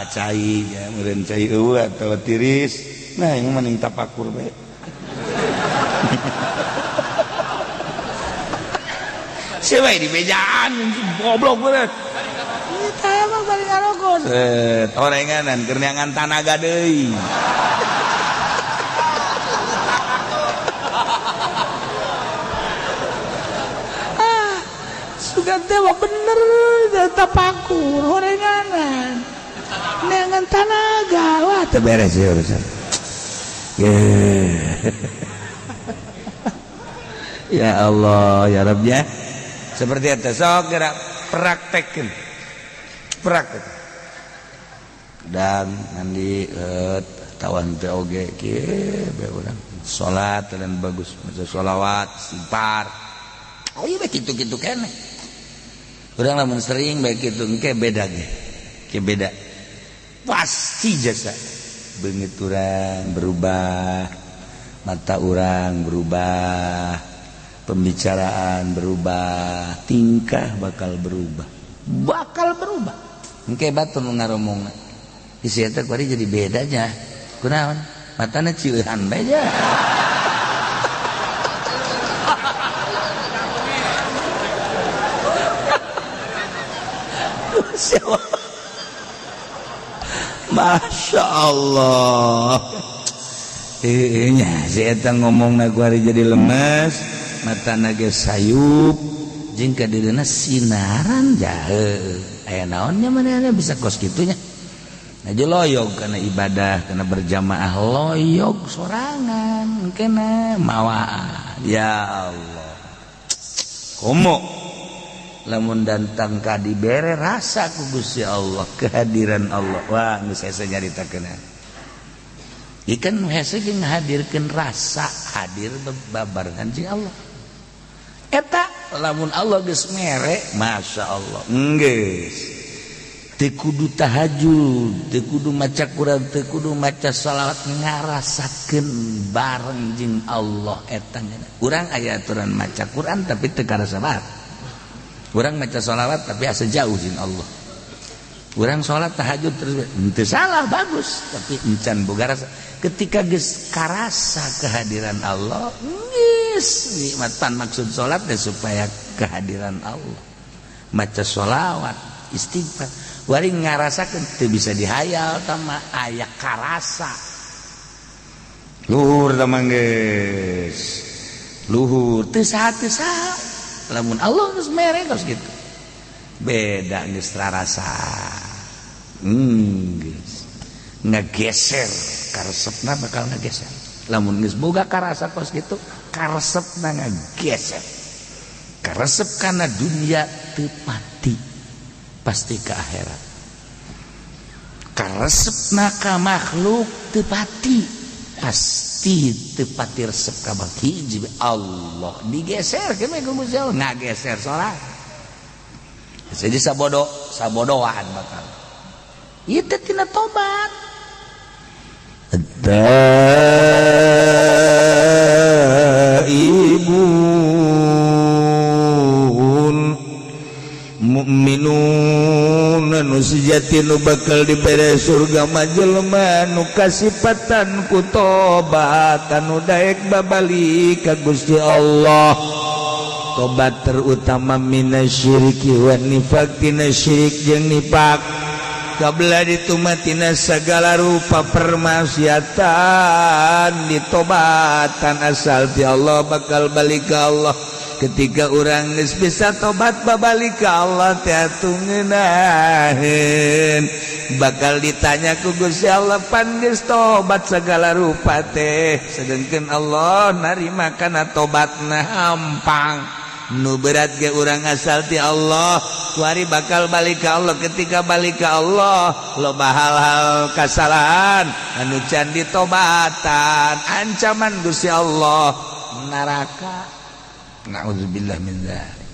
kacai ya meureun cai eueuh atawa tiris nah yang mending tapakur bae. Siapa di bejaan goblok bener. Kita emang bari ngarokok. Set orenganan keur neangan tanaga deui. Ah, sugan teh mah bener tapakur orenganan. Neangan tanaga wah teu beres ieu urusan. Yeah. Ya Allah ya Rabb ya. Seperti itu, sok gerak praktekkeun, praktek dan nanti tawan teh oge kieu bae urang salat dan bagus maca sholawat, istighfar. Ayo bae kitu-kitu keneh urang. Lamun sering bae kitu, engke beda ge ke, beda pasti. Jasa beungit urang berubah, mata urang berubah, pembicaraan berubah, tingkah bakal berubah, bakal berubah. Engke batur nu ngaromongna isi eta kuari jadi bedanya. Kunaon? Matana cieuhan bae ja. Masya Allah. Nya si eta ngomong kuari jadi lemes, matana ge sayup jeung kadirina sinaran jahe. Aya naonnya manehna bisa kos kitunya? Aja loyog karena ibadah, karena berjamaah, loyog sorangan kena mawa. Ya Allah, komo lamun datang ka dibere rasa ku Gusti Allah, kehadiran Allah. Wah, geus hese nyaritakeun. Ikan hese ge ngahadirkeun rasa hadir babarengan jeung Allah eta. Lamun Allah geus mere, Masya Allah, geus teu kudu tahajud, teu kudu maca Quran, teu kudu maca sholawat, ngarasakeun bareng jeung Allah eta. Urang aya aturan maca Quran tapi teu karasa banget. Urang maca sholawat tapi asa jauh jeung Allah. Urang sholat tahajud terus, henteu salah, bagus, tapi encan boga rasa. Ketika geus karasa kehadiran Allah, geus nikmat. Pan maksud sholat teh supaya kehadiran Allah. Maca sholawat, istighfar, wari ngarasakeun teu bisa dihayal tama, aya karasa luhur tama, geus luhur, teu saha teu saha. Lamun Allah geus mere kos kitu beda, geus rarasa, geus ngageser karesepna, bakal ngageser. Lamun geus boga karasa kos kitu, karesepna ngageser, karesep kana dunia teu pati, pasti ke akhirat. Karesepna ka makhluk teu pati, pasti teu pati resep ka hiji Allah. Digeser ke ku Gusti Allah, ngageser salat jadi sabodo sabodoan bakal itu tina tobat. Taibun mukminun nu sejati, nu bakal dibere surga mah jelema nu kasipatan ku tobat, anu daek babalik ka Gusti Allah. Tobat terutama minasyiriki wan nifaq, tina syirik jeung nifak. Kabla ditumatina segala rupa permaksiatan ditobatan, asal ti Allah bakal balik ke Allah. Ketika orang geus bisa tobat babalik ke Allah teh atuh ngeunaheun. Bakal ditanya ku Gusti Allah, pan geus tobat segala rupa teh, sedangkan Allah narima kana tobatna. Hampang nu berat ge urang asal ti Allah kuari bakal balik ke Allah. Ketika balik ke Allah, loba hal-hal kesalahan anu can ditobatan, ancaman Gusti Allah neraka. Naudzubillah min dzalik.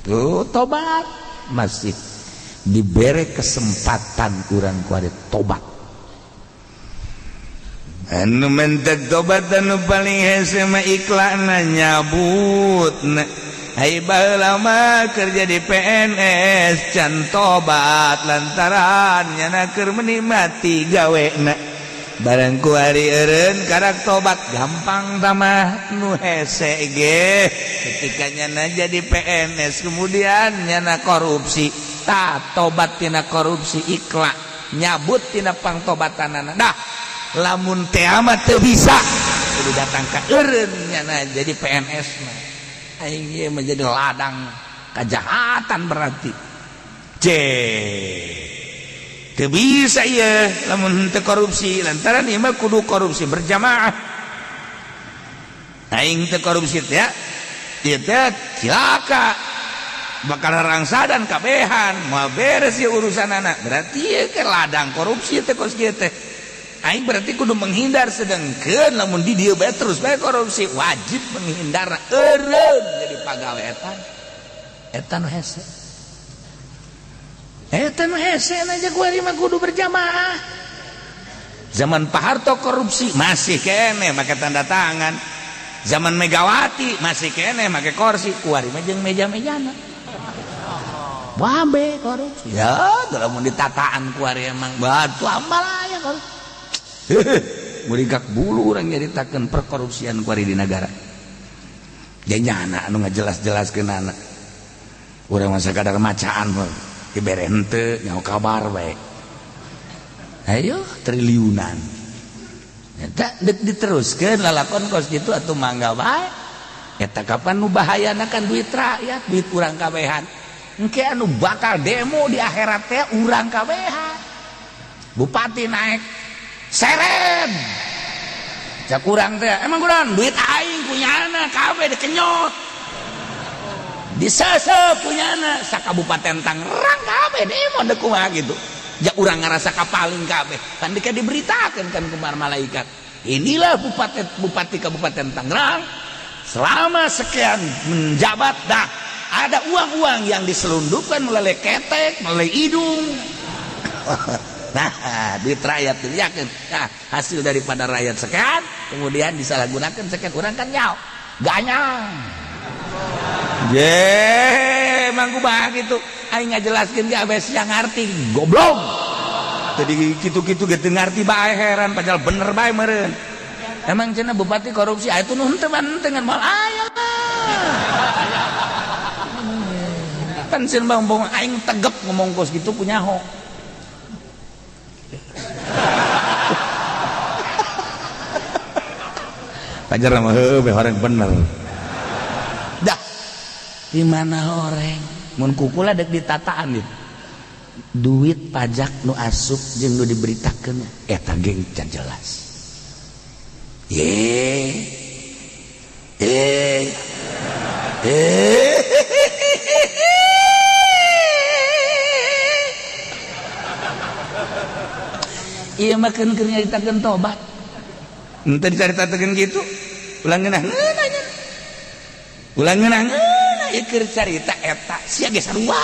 Tuh, tobat masih diberi kesempatan kurang kuari tobat. Anu mentek tobat anu paling hese mah iklanna nyabut. Hai, baheula mah kerja di PNS can tobat lantaran nyana keur menikmati gawena. Barang kuari eureun karak tobat gampang. Tamah nu hese ge ketika nyana jadi PNS kemudian nyana korupsi, tak tobat tina korupsi, ikhlas nyabut tina pangtobatanana. Dah lamun teh amat teu bisa, kudu datang ka eureun nyana jadi PNS mah, aing ieu menjadi ladang kejahatan berarti. C teu bisa ieu lamun teu korupsi lantaran ieu mah kudu korupsi berjamaah. Aing teu korupsi teh ieu teh cilaka. Bakal rangsadan kabehan moal beres ya urusan anak. Berarti ya ke ladang korupsi teh kos kieu teh. Aing berarti kudu menghindar, sedangkeun lamun di dieu bae terus bae korupsi, wajib menghindar eureun jadi pagawe eta. Eta nu hese. Eta nu hese aja kuari mah kudu berjamaah. Zaman Pak Harto korupsi masih kene make tanda tangan. Zaman Megawati masih kene make kursi, kuari mah jeung meja-mejana. Wabe korupsi. Ya, lamun ditataan kuari emang batu ambal aya korupsi. Murigak bulu orang nyaritakeun perkorupsian kuari di negara. Janyana anu ngajelas-jelaskeun anak. Urang mah sakadar macaan dibere henteu nyaho kabar bae. Ayo triliunan. Eta deuk diteruskeun lalakon kos kitu atuh mangga bae. Eta kapan nu bahayana kan duit rakyat, duit urang kabehan. Engke anu bakal demo di akhirat teh urang kabehan. Bupati naik seret cak kurang teh emang kurang duit aing punya anak kabeh dikenyot disesep punya anak sakabupaten Tangerang kabeh demo deuk kumaha gitu ja urang ngarasa kapaling kabeh kan dika diberitakeun kan kumar malaikat inilah bupati kabupaten Tangerang selama sekian menjabat dah ada uang-uang yang diselundupkan melalui ketek melalui hidung. Nah, duit rakyat itu yakin. Nah, hasil daripada rakyat sekian, kemudian disalahgunakan sekian, orang kan nyaw, ganyang. Je, emang kumaha gitu. Aing ngajelaskeun ge abes yang ngarti, goblok. Tadi kitu-kitu ge teu ngarti bae heran padahal bener bae meureun. Emang cenah bupati korupsi, aya tuh nu henteu mah henteu ngan moal aya lah. Pan sieun bang aing tegep ngomong kos gitu punya ho. Pajar mah heuh horeng bener. Dah. Di mana horeng? Mun kukula deuk ditataan ieu. Duit pajak nu asup jeung nu diberitakeun eta ge can jelas. Ye. Eh. Eh. Ieu mah keun keur nyaritakeun tobat. Henteu dicaritakeun kitu. Ulang ngeunah-ngeunah nya. Ulang ngeunah-ngeunah ieu keur carita eta sia ge sarua.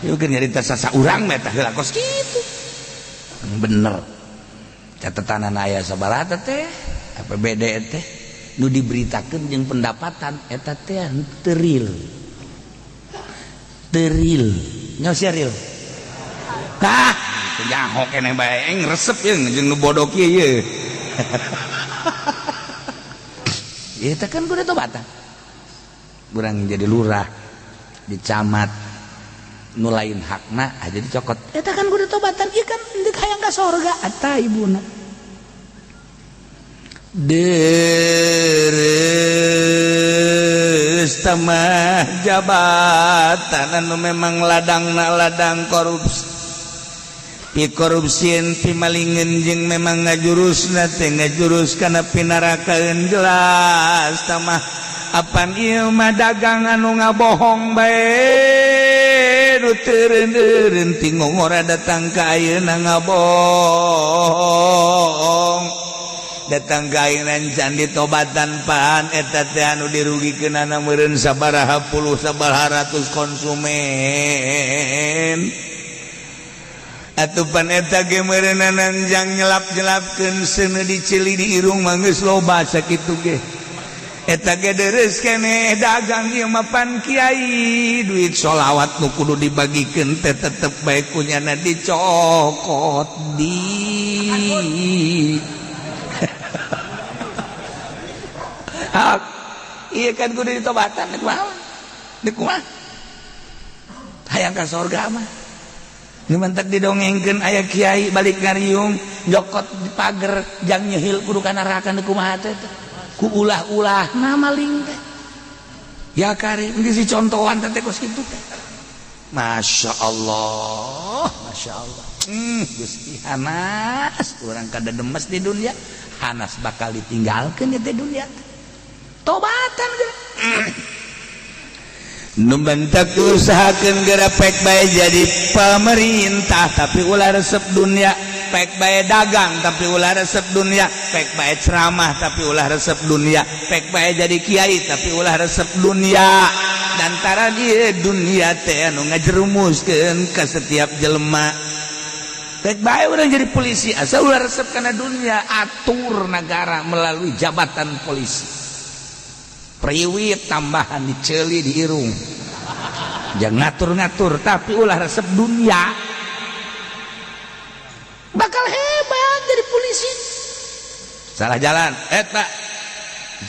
Ieu keur nyarita sasaurang mah eta heula kos kitu. Bener. Catatan aya sabaraha teh APBD teh nu diberitakeun jeung pendapatan eta teh teu real. Teu real. Nyaho sia real. Tah, nyaho keneh bae aing resep jeung jeung nu bodoh kieu ye. Eta kan kudu tobatan. Urang jadi lurah, di camat, nu lain hakna aja dicokot. Eta kan kudu tobatan, ieu kan deuk hayang ka sorga eta ibuna. Deres tamah jabatan anu memang ladangna ladang korupsi. Pi korupsieun pi malingeun jeung memang ngajurusna teh ngajurus kana pinarakaeun jelas tamah apan ieu mah dagang anu ngabohong bae nu teureun-eureun ti ngongora datang ka ayeuna ngabohong datang ka ayeuna can ditobatan pan eta teh anu dirugikeunana meureun sabaraha puluh sabaraha ratus konsumen. Atupan eta ge meureunana jang nyelap-nyelapkeun seuneu diceli di irung mah geus loba sakitu ge. Eta ge deres keneh dagang ieu mah pan kiai duit sholawat nu kudu dibagikeun teh tetep bae kunyana dicokot di. Hak ieu kan kudu ditobatan kumaha? Deuk kumaha? Hayang ka sorga mah. Mantak didongengkeun aya kiai balik ngariung jokot di pager jang nyehil kudu ka neraka nu kumaha teh ku ulah-ulah na maling teh ya karim geus dicontohan teh kos kitu teh. Masya Allah, Masya Allah. Gusti hanas urang kada demes di dunia, hanas bakal ditinggalkeun di dunia. Tobatan geus. Nu bentak usahakeun geura pek bae jadi pemerintah, tapi ulah resep dunia. Pek bae dagang, tapi ulah resep dunia. Pek bae ceramah, tapi ulah resep dunia. Pek bae jadi kiai, tapi ulah resep dunia. Dantara dia dunia teh anu ngajerumuskeun ka setiap jelema. Pek bae urang jadi polisi, asal ulah resep kana dunia. Atur negara melalui jabatan polisi. Priwit tambahan diceuli di irung, jangan ngatur-ngatur, tapi ulah resep dunia, bakal hebat jadi polisi. Salah jalan, eh Pak,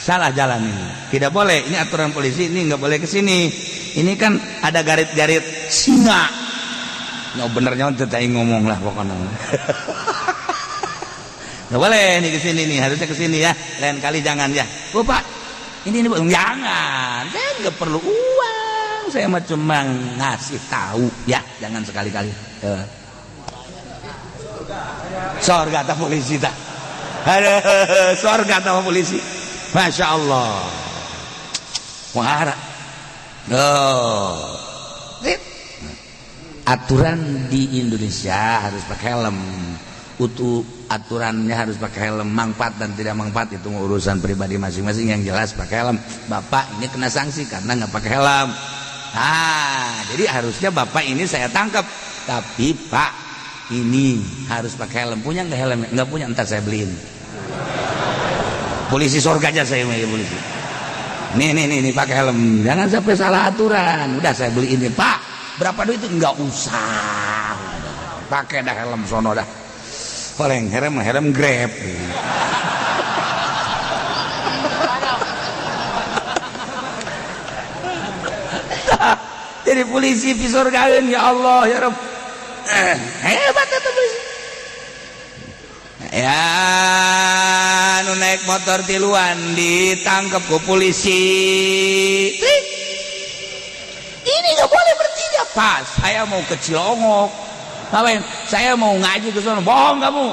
salah jalan, ini tidak boleh, ini aturan polisi, ini nggak boleh ke sini, ini kan ada garit-garit singa. Nggak benernya tetap ngomong lah pokoknya. Nggak boleh nih ke sini nih, harusnya ke sini ya, lain kali jangan ya. Oh Pak, ini jangan, saya nggak perlu uang, saya mah cuma ngasih tahu ya, jangan sekali-kali. Sorga tak polisi tak? Aduh, sorga tak polisi. Masya Allah. Wahara. Oh. Aturan di Indonesia harus pakai helm. Utuh aturannya harus pakai helm, manfaat dan tidak manfaat itu urusan pribadi masing-masing, yang jelas pakai helm. Bapak ini kena sanksi karena nggak pakai helm. Nah, jadi harusnya bapak ini saya tangkap. Tapi Pak, ini harus pakai helm. Punya nggak helm? Nggak punya, ntar saya beliin. Polisi surga aja saya mau polisi. Nih nih nih, nih pakai helm. Jangan sampai salah aturan. Udah saya beliin nih, Pak. Berapa duit itu? Nggak usah. Pakai dah helm sono dah. Paling helm helm Grab. Jadi polisi pisorgaeun, ya Allah ya Rabb. Hebat itu polisi. Ya, nu naik motor tiluan ditangkap ku polisi. Ini nggak boleh bertiga. Pas, saya mau ke Cilongok. Ngapain? Saya mau ngaji ke sana. Bohong kamu.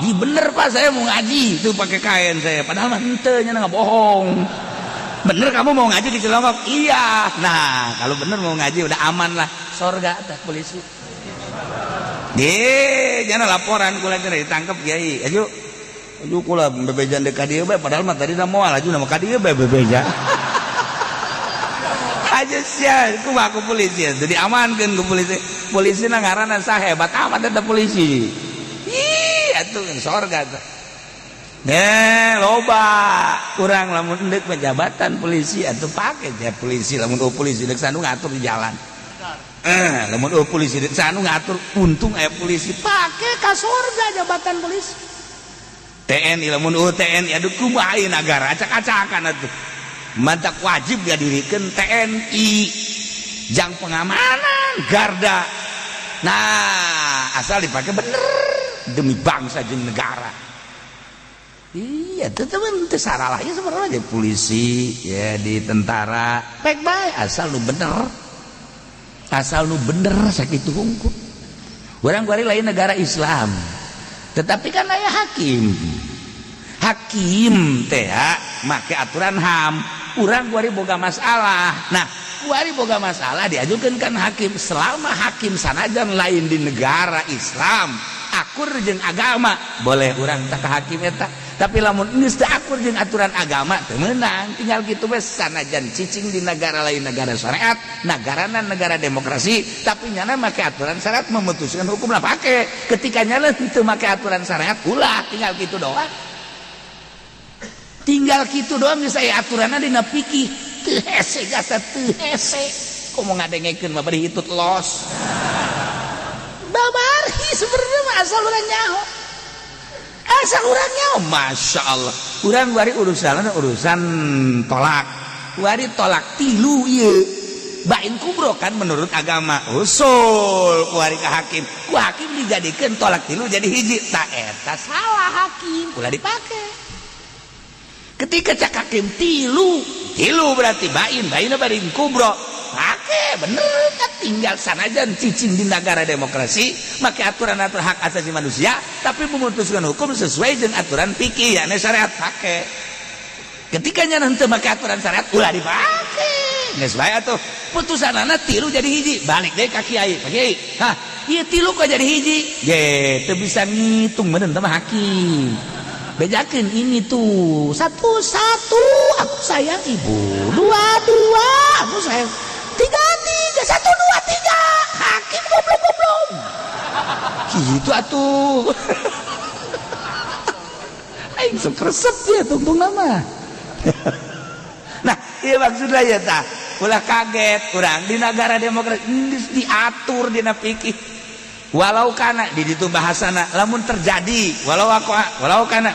Ih, bener Pak, saya mau ngaji. Itu pakai kain saya. Padahal mah henteu nya, nggak bohong. Bener kamu mau ngaji di Cilongok? Iya. Nah, kalau bener mau ngaji udah aman lah. Sorga teh polisi. Deh, jangan laporan kula ditangkap kiai. Ayo. Ayo kula bebejan dek ka dieu bae, padahal mah tadi moal aju nama ka dieu bae bebeja. Aja sia, kumaha ku polisi? Jadi amankeun ku polisi. Polisi na ngaranna sah, hebat amat eta polisi. Ih, atuh sorga teh. Nih, loba kurang lamun endek jabatan polisi atuh pake ya polisi, lamun oh polisi dek sanu ngatur di jalan. Lamun oh polisi dek sanu ngatur, untung aya polisi, pake ka sorga jabatan polisi. TNI, lamun oh TNI, aduh kumaha ieu nagara acak-acakan atuh. Mantak wajib didirikan TNI jang pengamanan garda. Nah, asal dipakai bener demi bangsa jeung negara. Iya, tetep itu saralahnya sebenarnya jadi polisi ya, di tentara baik baik, asal lu bener, asal lu bener sakitu hungkul. Urang kuari lain negara Islam, tetapi kan aya hakim, hakim teh make aturan HAM. Urang kuari boga masalah, nah kuari boga masalah diajukan kan hakim. Selama hakim sanajan lain di negara Islam akur jeung agama, boleh urang tak ke hakim eta. Tapi lamun geus teu akur jeung aturan agama, teu meunang, tinggal kitu we. Sanajan cicing di negara lain, negara syariat, negarana negara demokrasi, tapi nyana make aturan syariat memutuskan hukum lah pake. Ketika nyana teu make aturan syariat, ulah, tinggal kitu doang, tinggal kitu doang. Geus aya aturanna dina fikih, teu hese gasa, teu hese. Komo ngadengekeun mah bari hitut los babari. Sebenarnya mah asal urang nyaho, asal urang nyaho. Masya Allah, urang bari urusan urusan tolak, wari tolak tilu ieu bain kubro kan menurut agama. Usul kuari ke hakim, ku hakim dijadikan tolak tilu jadi hiji. Tak, eta salah hakim, ulah dipake. Ketika cak hakim tilu tilu berarti bain, bain bain kubro, pake bener kan. Tinggal sanajan cicing di negara demokrasi make aturan aturan hak asasi manusia, tapi memutuskan hukum sesuai dengan aturan fikih, yakni syariat, pake. Ketika nya nanti make aturan syariat, ulah dipake. Geus bae atuh putusanana tilu jadi hiji, balik deui ka kiai. Pak Kiai, hah, ieu tilu kok jadi hiji? Ge teu bisa ngitung meureun teh mah hakim. Bejakeun ini tuh satu satu aku sayang ibu, dua dua aku sayang, tiga tiga, satu dua tiga. Hakim goblok goblok gitu atuh. Aing sok resep ya tungtung nama. Nah, iya maksudnya ya tah ulah kaget urang di negara demokrasi geus diatur dina fikih. Walau kana di ditu bahasana lamun terjadi, walau aku walau kana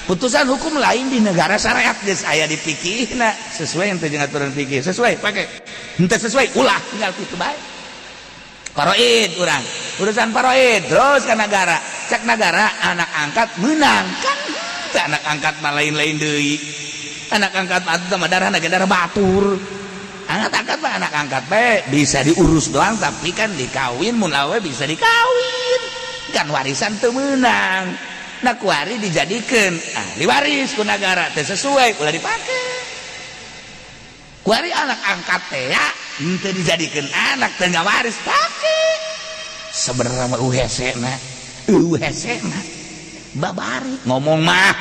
putusan hukum lain di negara syariat geus aya di fikihna, sesuai yang jeung aturan fikih, sesuai pakai, henteu sesuai ulah, tinggal kitu bae. Faraid urang, urusan faraid terus ke negara, cek negara anak angkat menang kan teu. Anak angkat mah lain-lain deui, anak angkat mah atuh mah darah darah batur. Anak angkat mah anak angkat bae, bisa diurus doang, tapi kan dikawin, mun awe bisa dikawin kan, warisan teu meunang. Nah, kuari dijadikan ahli waris ku negara, teu sesuai ulah dipake. Kuari anak angkat teh ya henteu dijadikan anak, teu waris, pake. Sebenarnya mah hese na, hese na babari ngomong mah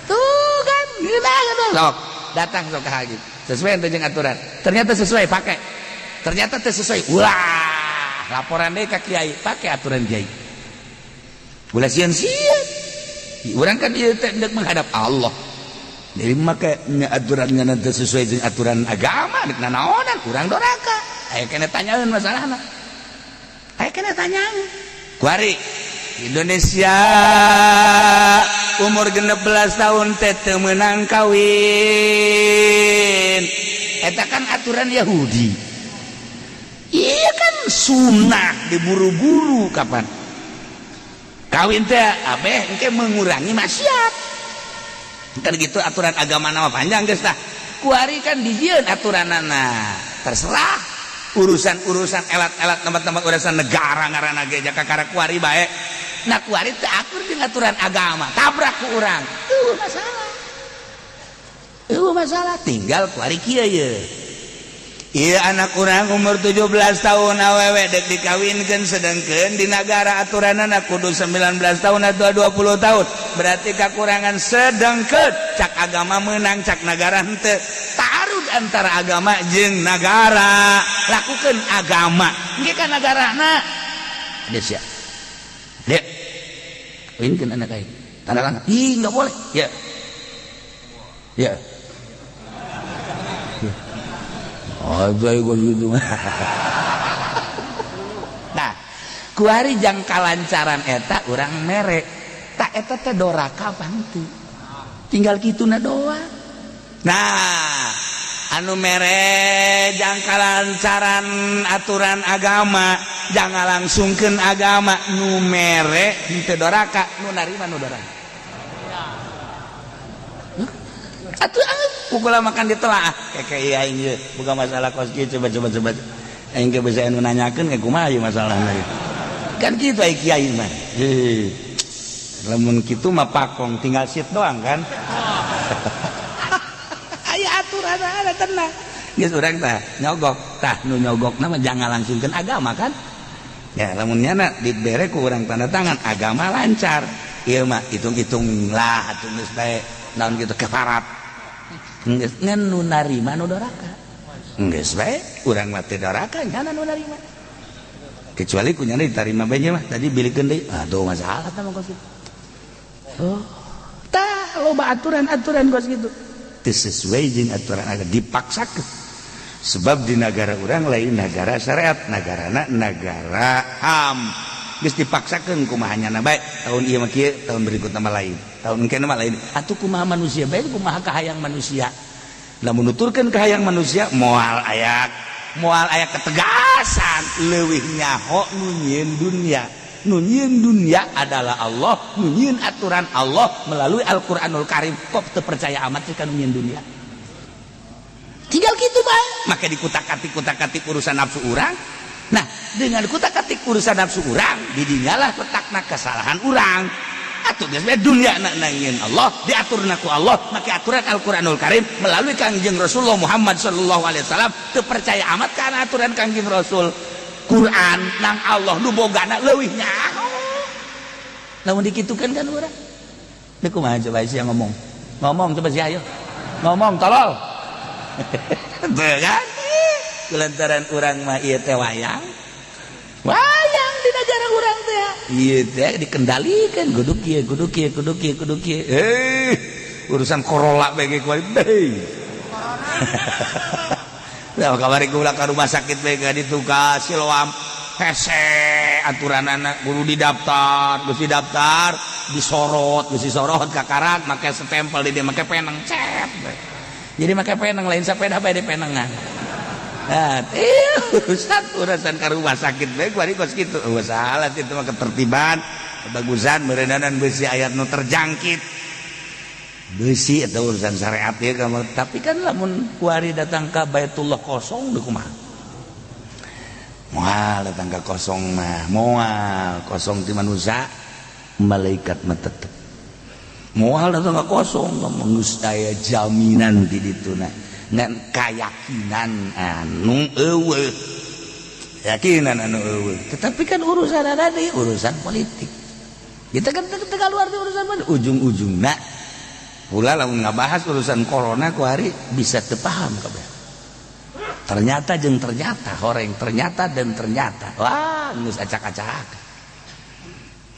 tuh kan geunah geunah. Sok datang, sok ke hakim, sesuai ente jeung aturan, ternyata sesuai, pakai. Ternyata teu sesuai, ulah, laporan deh ke kiai, pakai aturan kiai. Ulah sieun-sieun urang kan ieu teh hendak menghadap Allah. Jadi make nya aturannya nanti sesuai jeung aturan agama, dek nanaonan urang doraka. Aya keneh tanyaeun masalahna, aya keneh tanyaeun. Kuari Indonesia umur 16 tahun teh teu meunang kawin, eta kan aturan Yahudi. Iya kan sunnah diburu-buru kapan kawin teh abeh engke mengurangi maksiat kan gitu. Aturan agama nama panjang geus tah. Kuari kan dijieun aturanana, terserah urusan-urusan elat-elat tempat-tempat urusan negara ngaranna ge jaka kakara kuari bae. Nah, kuari teu akur jeung aturan agama, tabrak ku urang, eueuh masalah, eueuh masalah. Tinggal kuari kieu ye. Iya, anak kurang umur 17 tahun awewe dek dikawinkan, sedangkan di negara aturan anak kudu 19 tahun atau 20 tahun, berarti kekurangan. Sedangkan cak agama menang, cak negara henteu. Taruh antara agama jeung negara, lakukan agama engke kan negarana. Ada sia dek kawinkeun anak aing, tanda tangan. Ih, nggak boleh ya ya. Oh, gitu. Nah, kuari jang kalancaran eta urang mere tak eta teh doraka apa henteu? Tinggal kituna doang. Nah, anu mere jang kalancaran aturan agama, jangan langsungkeun agama, nu mere henteu doraka, nu narima nu doraka. Atuh pukul makan ditelaah kayak iya aing bukan masalah kos kieu. Coba coba coba, aing ge bisa anu nanyakeun ke kumaha ieu masalahna kan kitu. Ai kiai mah heuh, lamun kitu mah pakong tinggal sit doang kan. Aya aturan ada, tenang geus. Urang tah nyogok tah, nu nyogok mah jangan langsungkeun agama kan ya. Lamun nyana dibere ku urang tanda tangan agama lancar, ieu mah hitung-hitung lah atuh, geus bae naon gitu, kefarat geus. Ngan nu narima nu doraka, geus bae. Urang mah teu doraka, nyana nu narima. Kecuali ku nyana diterima bae mah tadi bilikeun deui, aduh masalah tah mah kos kitu. Oh, tah loba aturan-aturan kos kitu teu sesuai jeung aturan agama dipaksakeun, sebab di negara urang lain negara syariat, negarana negara HAM. Geus dipaksakeun kumaha nyana bae, tahun ieu mah kieu, tahun berikutna mah lain, tahun engke mah lain. Atuh kumaha manusia bae, kumaha kahayang manusia? Lamun nuturkeun kahayang manusia moal aya, moal aya ketegasan. Leuwih nyaho nu nyieun dunia. Nu nyieun dunia adalah Allah, nu nyieun aturan Allah melalui Al-Qur'anul Karim. Kok teu percaya amat sih ka nu nyieun dunia? Tinggal gitu bae. Maka dikutak-katik kutak-katik urusan nafsu urang. Nah, dengan kutak-katik urusan nafsu urang, didinyalah letakna kesalahan urang. Atuh geus bae dunya na nangieun Allah, diaturna ku Allah make aturan Al-Qur'anul Karim melalui Kangjeng Rasulullah Muhammad sallallahu alaihi wasallam. Teu percaya amat kana aturan Kangjeng Rasul, Quran nang Allah nu bogana leuwih nyaho. Lamun dikitukeun kan urang. Deuk kumaha coba sia ngomong? Ngomong coba sia, ayo. Ngomong, tolol. Tuh kan? Kulantaran urang mah ieu teh wayang. Wayang di negara urang teh. Ieu teh dikendalikan kudu kieu, kudu kieu, kudu kieu, kudu kieu. Eh, urusan Corolla bae ge kuari. Nah, kamari kula ka rumah sakit bae ka ditu ka Siloam. Hese aturan anak kudu didaftar, geus didaftar, disorot, geus disorot kakarak make stempel di dia, make peneng cet. Jadi make peneng, lain sepeda bae di penengan. Nah, urusan urusan ka rumah sakit bae kuari kos kitu. Oh, salah itu mah ketertiban, kebagusan meureunanan besi ayat nu terjangkit. Besi atau urusan syariat ya kamu. Tapi kan lamun kuari datang ke Baitullah kosong deui kumaha? Moal datang ke kosong mah, moal kosong ti manusia, malaikat mah tetep. Moal datang ke kosong, geus aya jaminan di dituna. Ngan kayakinan anu eueuh. Keyakinan anu eueuh. Tetapi kan urusan ada di urusan politik. Kita kan teu keluar di urusan mana? Ujung-ujungna pula lamun ngabahas urusan corona kuari bisa teu paham kabeh. Ternyata jeung ternyata, horeng ternyata dan ternyata. Wah, geus acak-acak.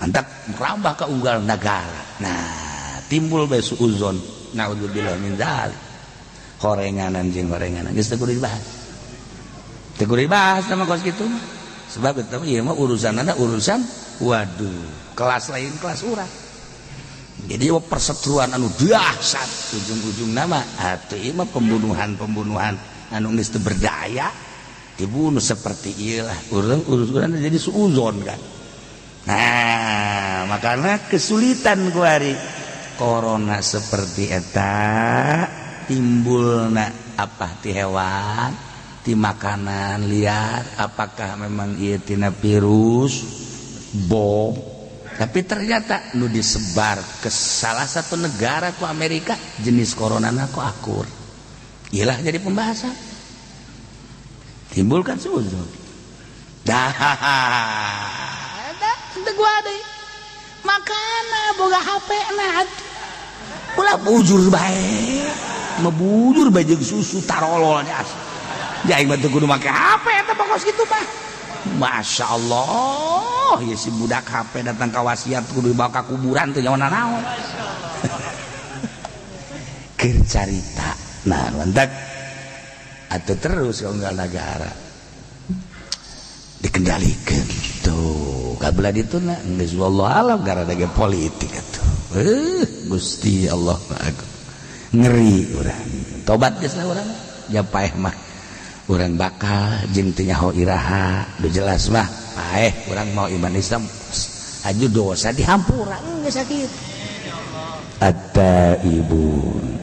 Mantap merambah ke unggal negara. Nah, timbul bae suuzon. Naudzubillah min dzalik. Horenganan jeung horenganan geus teu kudu dibahas. Teu kudu dibahas sama kos kitu mah. Sebab itu ieu mah urusanna urusan, waduh, kelas lain, kelas urang. Jadi perseteruan anu dahsyat, ujung-ujung nama atuh ieu mah pembunuhan-pembunuhan anu geus teu berdaya, dibunuh seperti ieu lah. Urang urusan jadi suuzon kan. Nah, makanya kesulitan kuari corona seperti eta timbulna apa ti hewan, ti makanan liar, apakah memang ieu tina virus bom? Tapi ternyata nu disebar ke salah satu negara ku Amerika jenis corona ku akur. Iyalah, jadi pembahasan, timbulkan suuzon dah. Gua deui makana boga HP na ulah bujur bae, mebujur bae jeung susu tarolol nya. Aing mah teu kudu make HP eta pokos kitu mah. Masya Allah ya, si budak HP datang ka wasiat kudu dibawa ka kuburan teu nyawa naon keur carita. Nah, lantak atau terus unggal negara dikendalikan tuh kabelah ditu na geus wallahu alam gara gara politik atuh. Gusti Allah, aku ngeri urang. Tobat geus lah urang ya, paeh mah urang bakal jeung teu nyaho iraha. Nu jelas mah paeh urang mau iman Islam aju dosa dihampura geus sakit. At-taibun,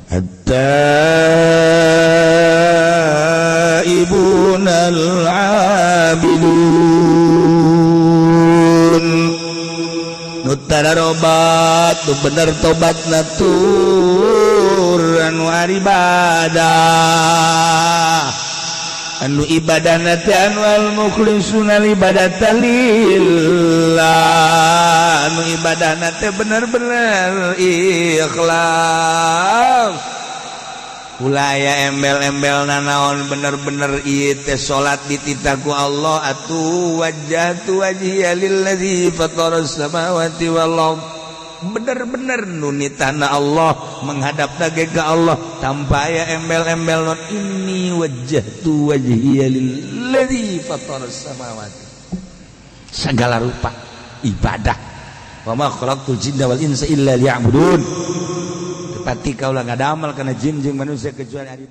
at-taibun al-abidun nu tararobat, nu bener tobat natur, anu ibadah, anu ibadah teh anu al mukhlisuna ibadata lillah, anu ibadah teh bener-bener ikhlas. Ulah aya embel-embel nanaon, bener-bener ieu teh salat dititah ku Allah atuh. Wajjahtu wajhiya lillazi fataras samawati wal ard, bener-bener nu nitahna Allah, menghadap lagi ke Allah tanpa aya embel-embel non. Inni wajjahtu wajhiya lillazi fataras samawati, segala rupa ibadah. Wa ma khalaqtul jinna wal insa illa liya'budun, tepati kaulah ngadamel kana jin jeung manusia kecuali